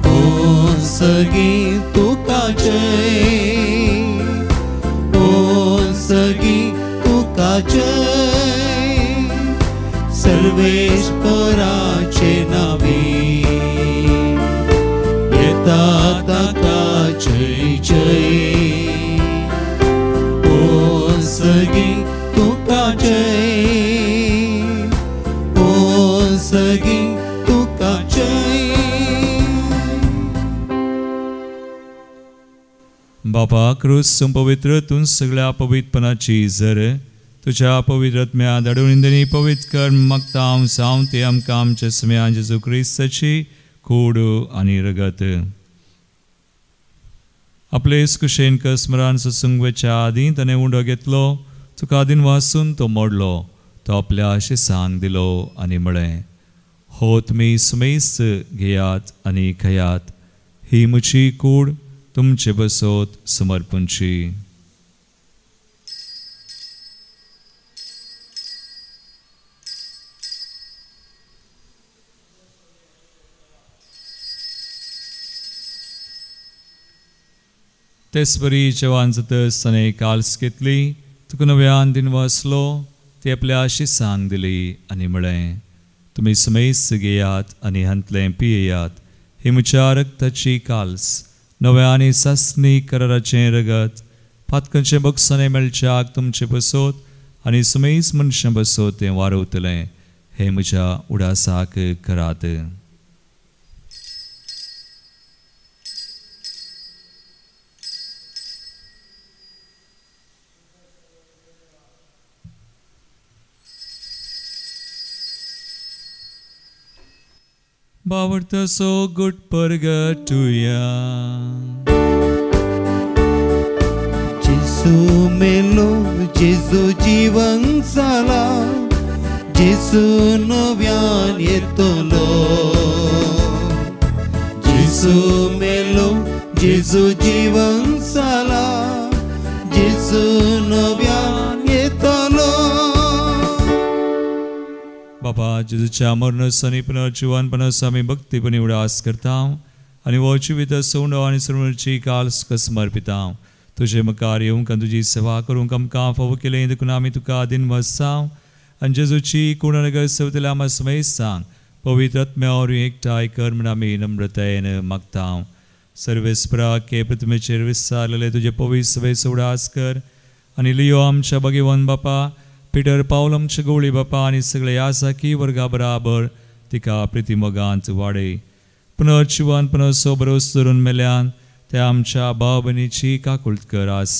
ओ सगळी तुका जय, ओ सगळी तुका जय, सर्वेस्पराचे नावे येता ताका जय जय. ओ सगळी तुका जय, ओ सगळी तुका जय. बापा क्रूस पवित्र तूं सगळ्या पवित्रपणाची जर तुज्या पवित्र आत्म्या धाडून इंदनी पवित्र कर मागता हांव जावं ते आमकां आमच्या सुम्या जेजू क्रिस्ताची कूड आनी रगत. आपले कुशेन कस्मरान ससंगवेच्या आदीं ताणें उंडो घेतलो, तुका आदीन वासून तो मोडलो, तो आपल्या शिसांक दिलो आनी म्हळें, हो तुमी सुमेस घेयात आनी खायात, ही म्हजी कूड तुमचे बसोत समर्पणची. तेच परी जेवण जातच ताणें काल्स घेतली, तुका नव्यान दिन वाचलो, ती आपल्या शिसांक दिली आनी म्हळें, तुमी सुमेस घेयात आनी हांतलें पियेयात, ही म्हज्या रक्ताची काल्स, नव्या आनी सासणी कराराचें रगत, पातकांचें बक्षाणें मेळच्याक तुमचें बसोत आनी सुमेस मनशां बसोत तें वारवतलें, हें म्हज्या उडासाक करात. बावडतो सो गुट परगटुया. जेजू मेलो, जेजू जिवन जाला, जेजू नव्यान येतलो. जेजू मेलो, जेजू जिवन जाला, जेजू नव्यान येतलो. बाबा जेजूच्या मरण आनी पुनर्जिवनपणाचो आमी भक्तीपणी उडास करता आनी हो जिवीत सोंडो आनी सर्वची काल तुका समर्पिता. तुजे मुखार येवंक आनी तुजी सेवा करूंक आमकां फावो केलें देखून आमी तुका दिन वसाव आनी जेजूची कुणनगर सेवतल्या आमकां समेस्त सांग पवित्र आत्म्या वरवीं एकठांय कर म्हूण आमी नम्रतायेन मागता. सर्वेस्परा के प्रतिमेचेर विस्तारलेले तुजे पवित्र सभेचो उडास कर आनी लियो आमच्या भगवान बापा पिटर पावल आमचे गवळी बापा आनी सगळे यासाकी वर्गा बराबर तिका प्रितीमोगांत वाडय. पुनर्जिवन पुनर्सो भरोस धरून मेल्यान त्या आमच्या भाव भयणीची काकुळट कर. आस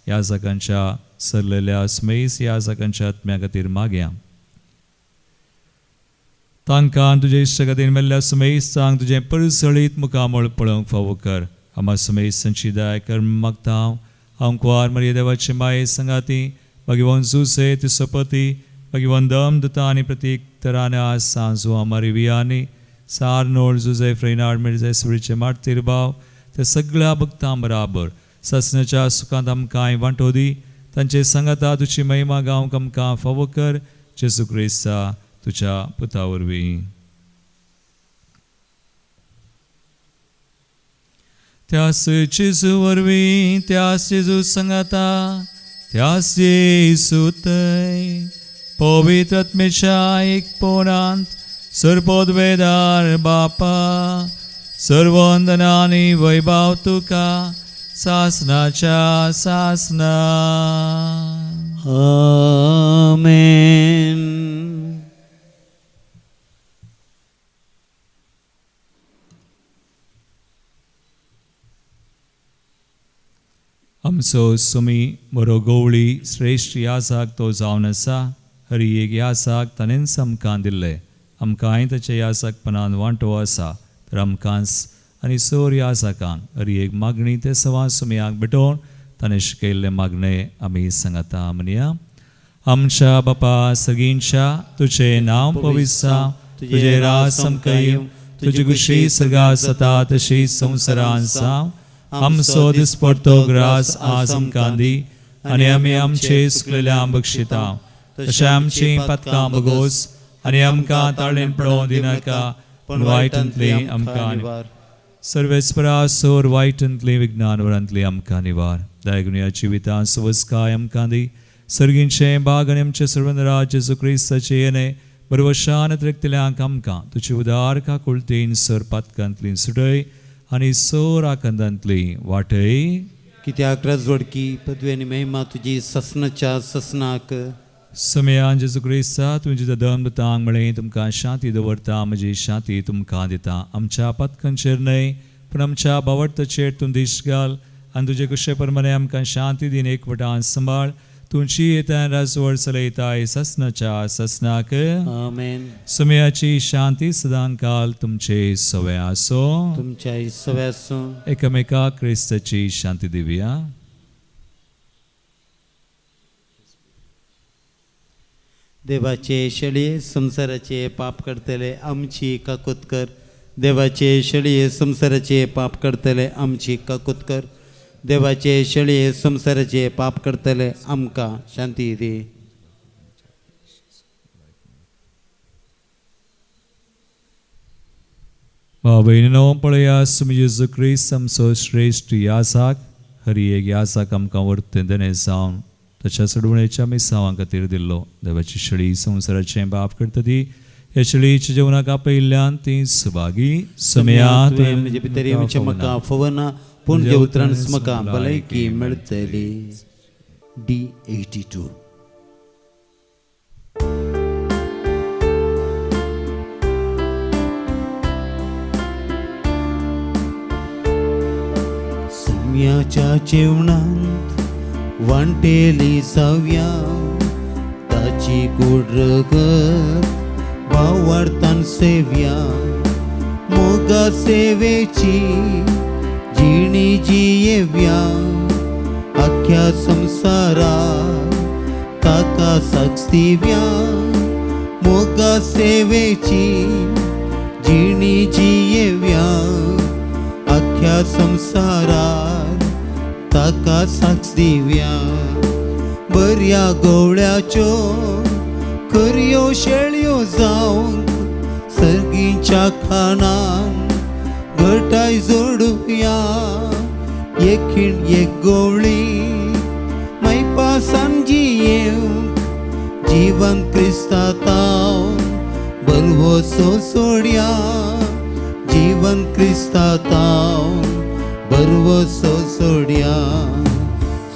याजकांच्या सरलेल्या स्मेस याजकांच्या आत्म्या खातीर मागया. तांकां तुजे इश्ट खातीर मेल्ल्या सुमेस्तांक तुजें परसळीत मुखामळ पळोवंक फावो कर. आमा सुमेस्तांची दया कर मागता हांव. हांव कुवार मरिया देवाचे माये संगाती भगवान जुसे तिसपती भगवान दम दुता आनी प्रतीक तराने आज सांजू आमारी वियानी सार नोळ जुजे फ्रेनाड मिर्जे सुरीचे मार्तीर भाव ते सगळ्या भक्तां बराबर ससनाच्या सुखांत आमकां वांटो दी. तांचे सांगाता तुजी महिमा गावंक आमकां फावो कर. जेजू क्रिस्ता तुज्या पुता वरवीं. त्यास जेजू वरवीं, त्यास जेजू सांगाता, त्यास जेजू थंय पवित्र आत्म्याच्या एकपणांत सर्वोद्वेदार बापा सर्वंदना आनी वैभव तुका सासनाच्या सासना. आमेन. आमचो सुमी बरो गवळी श्रेश्ठ यासाक तो जावन आसा. हरी एक यासाक ताणेंच आमकां दिल्ले, आमकांय ताच्या यासाकपणान वांटो आसा. तर आमकांच आनी सोर यासाकांक हरी एक मागणी ते सवा सुमयाक भेटोवन ताणें शिकयल्ले मागणे आमी सांगता. म्हणया, आमच्या बापा सगींच्या तुजें नांव पवित्र जावं, तुजें राज आमकां येवं, तुजी खुशी सर्गात जाता तशी संवसारांत जावं. आमचो दिसपडतो ग्रास आज आमकां दी आनी आमी आमचे चुकलेल्या बक्षिता तशें आमचीं पातकां बगोस आनी आमकां ताळेन पळोवं दिनाका पूण वायटांतली आमकां निवार. सर्वेस्परा सोर वायटांतली विज्ञानवरांतली आमकां निवार. दयागुणया जिवितां सवस्काय आमकां दी. सर्गींचें बाग आनी आमचें सर्वनराज जेजू क्रिस्ताचें येणें बरवशान त्रेकतल्यांक आमकां तुजी उदार काकुळतीन सर पातकांतली सुटय आनी सोर आकांतांतली वाटय. कित्याक रजवडकी पदवी आनी महिमा तुजी ससनाच्या ससनाक. समयान जेजू क्रिस्ता तुमची दम तांग म्हळें तुमकां शांती दवरता, म्हजी शांती तुमकां दिता. आमच्या पातकांचेर न्हय पूण आमच्या बावडताचेर तूं दीश घाल आनी तुजे कुशे प्रमाणे आमकां शांती दीन एकवटान सांबाळ. तुमची येता राजवड चलयताय ससनाच्या ससनाक. आमेन. सुमयाची शांती सदांकाल तुमचे सवे आसो. तुमच्या सवे आसूं. एकामेका क्रिस्ताची शांती दिवया. देवाचे शेळये संवसाराचे पाप करतले आमची काकूत कर. देवाचे शेळये संवसाराचे पाप करतले आमची काकूत कर. देवाचे शेळये संवसाराचे पाप करतले आमकां शांती दी. भाव भयणीनो, पळया सुमी जेजू क्रिस्त आमचो श्रेश्ठ याजाक हरी एक याजाक आमकां वर्तें देणें जावन ताच्या चडवणेच्या मिसांवां खातीर दिल्लो. देवाची शेळी संवसाराचें बाप करता ती ह्या शेळीच्या जेवणाक आपयिल्ल्यान ती सुभागी. सम्या तुवें म्हजे भितर येवचें म्हाका फवना, पूण जे उतरान म्हाका भलायकी मेळटली. D82. सम्याच्या जेवणांत वांटेली जावया, ताची गोड रगत भावार्थान सेव्या. मोगा सेवेची जिणी जियेव्या, अख्ख्या संसारा ताका साक्ष दिव्या. मोगा सेवेची जिणी जियेव्या, अख्ख्या संसारा ताका साक्ष दिव्या. बऱ्या गवळ्याच्यो करयो शेळयो जावंक सर्गीच्या खाणान घटाय जोडुया. एक खीण एक गवळी मायपासान जियेवंक जिवन क्रिस्तांव बरवसो सोडया. जिवन क्रिस्तांव बरवसो सोडया.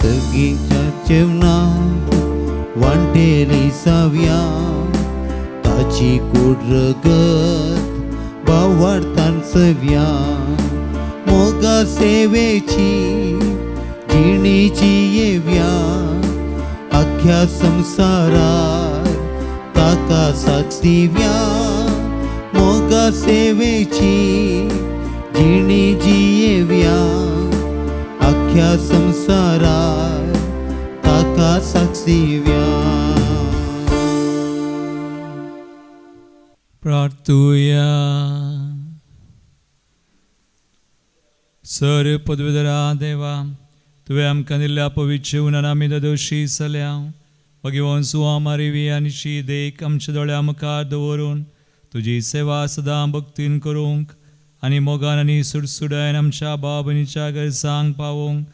सर्गीच्या जेवणांत वांटेली जावया, ताची गोड रगत भावार्थान सव्या. मोगा सेवेची जिणी जियेव्या, अख्ख्या संसारार ताका साक्ष दिव्या. मोगा सेवेची जिणी जियेव्या, अख्ख्या संसारार ताका साक्ष दिव्या. प्रार्थुया. सर पदवीधरा देवा, तुवें आमकां दिल्ल्या पवित्र जेवणान आमी दोशी जाल्या. भगवान सुवामारिवी आनी शी देख आमच्या दोळ्या मुखार दवरून तुजी सेवा सदां भक्तीन करूंक आनी मोगान आनी सुडसुडायन आमच्या भाव भयणीच्या गरजांक पावोवंक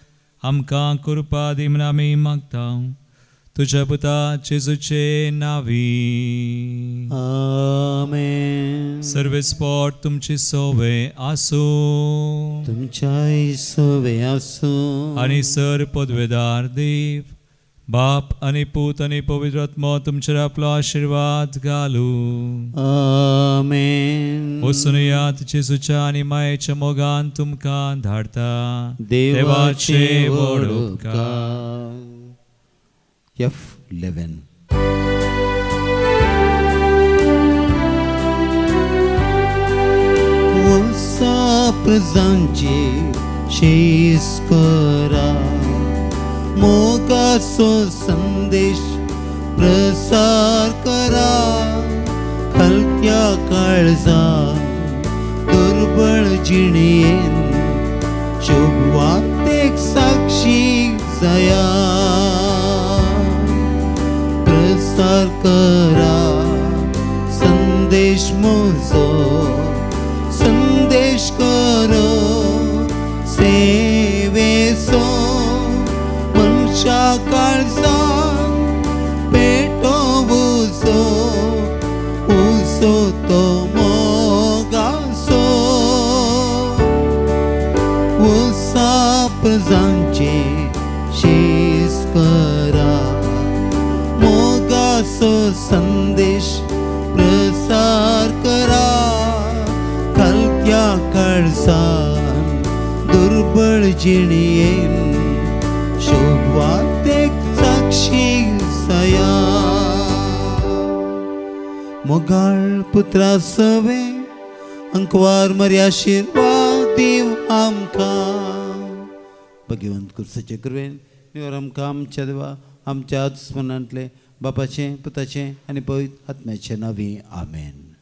आमकां कृपा दी म्हूण आमी मागता. तुझ्या पुता जेजूचे नावी. आमेन. सर्वेस्पोट तुमची सोवे आसूं. तुमच्याय सोवे आसूं. आनी सर पदवेदार देव बाप आनी पूत आनी पवित्र आत्मो तुमचेर आपलो आशिर्वाद घालूं. आमेन. वचून यात जेजूच्या आनी मायेच्या मोगान तुमकां धाडता. देवाचे व्हड उपकार. F11. वसा प्रजांचे शेष करा, मोगाचो संदेश प्रसार करा. हलक्या काळजा दुर्बळ जिणेन शुभवार्तेक साक्षी जाया. प्रसार करा संदेश म्हजो, संदेश करो सेवेचो. मनशा काळजान पेटो उजो, उजो तो मोगाचो. वसा प्रजांचे शेष करा, मोगाचो संदेश प्रसार करा. हलक्या काळजान दुर्बळ जिणेन शुभवार्तेक साक्षी प्रत्यक्षी जाया. मोगाळ पुत्रा सवे अंकवार मरी आशिर्वाद दीव आमकां. भगवंत कुर्साचे कृपेन निवर आमकां आमच्या देवा आमच्या स्मरणांतले बापाचें पुताचें आनी पवित्र आत्म्याचें नांवी आमेन.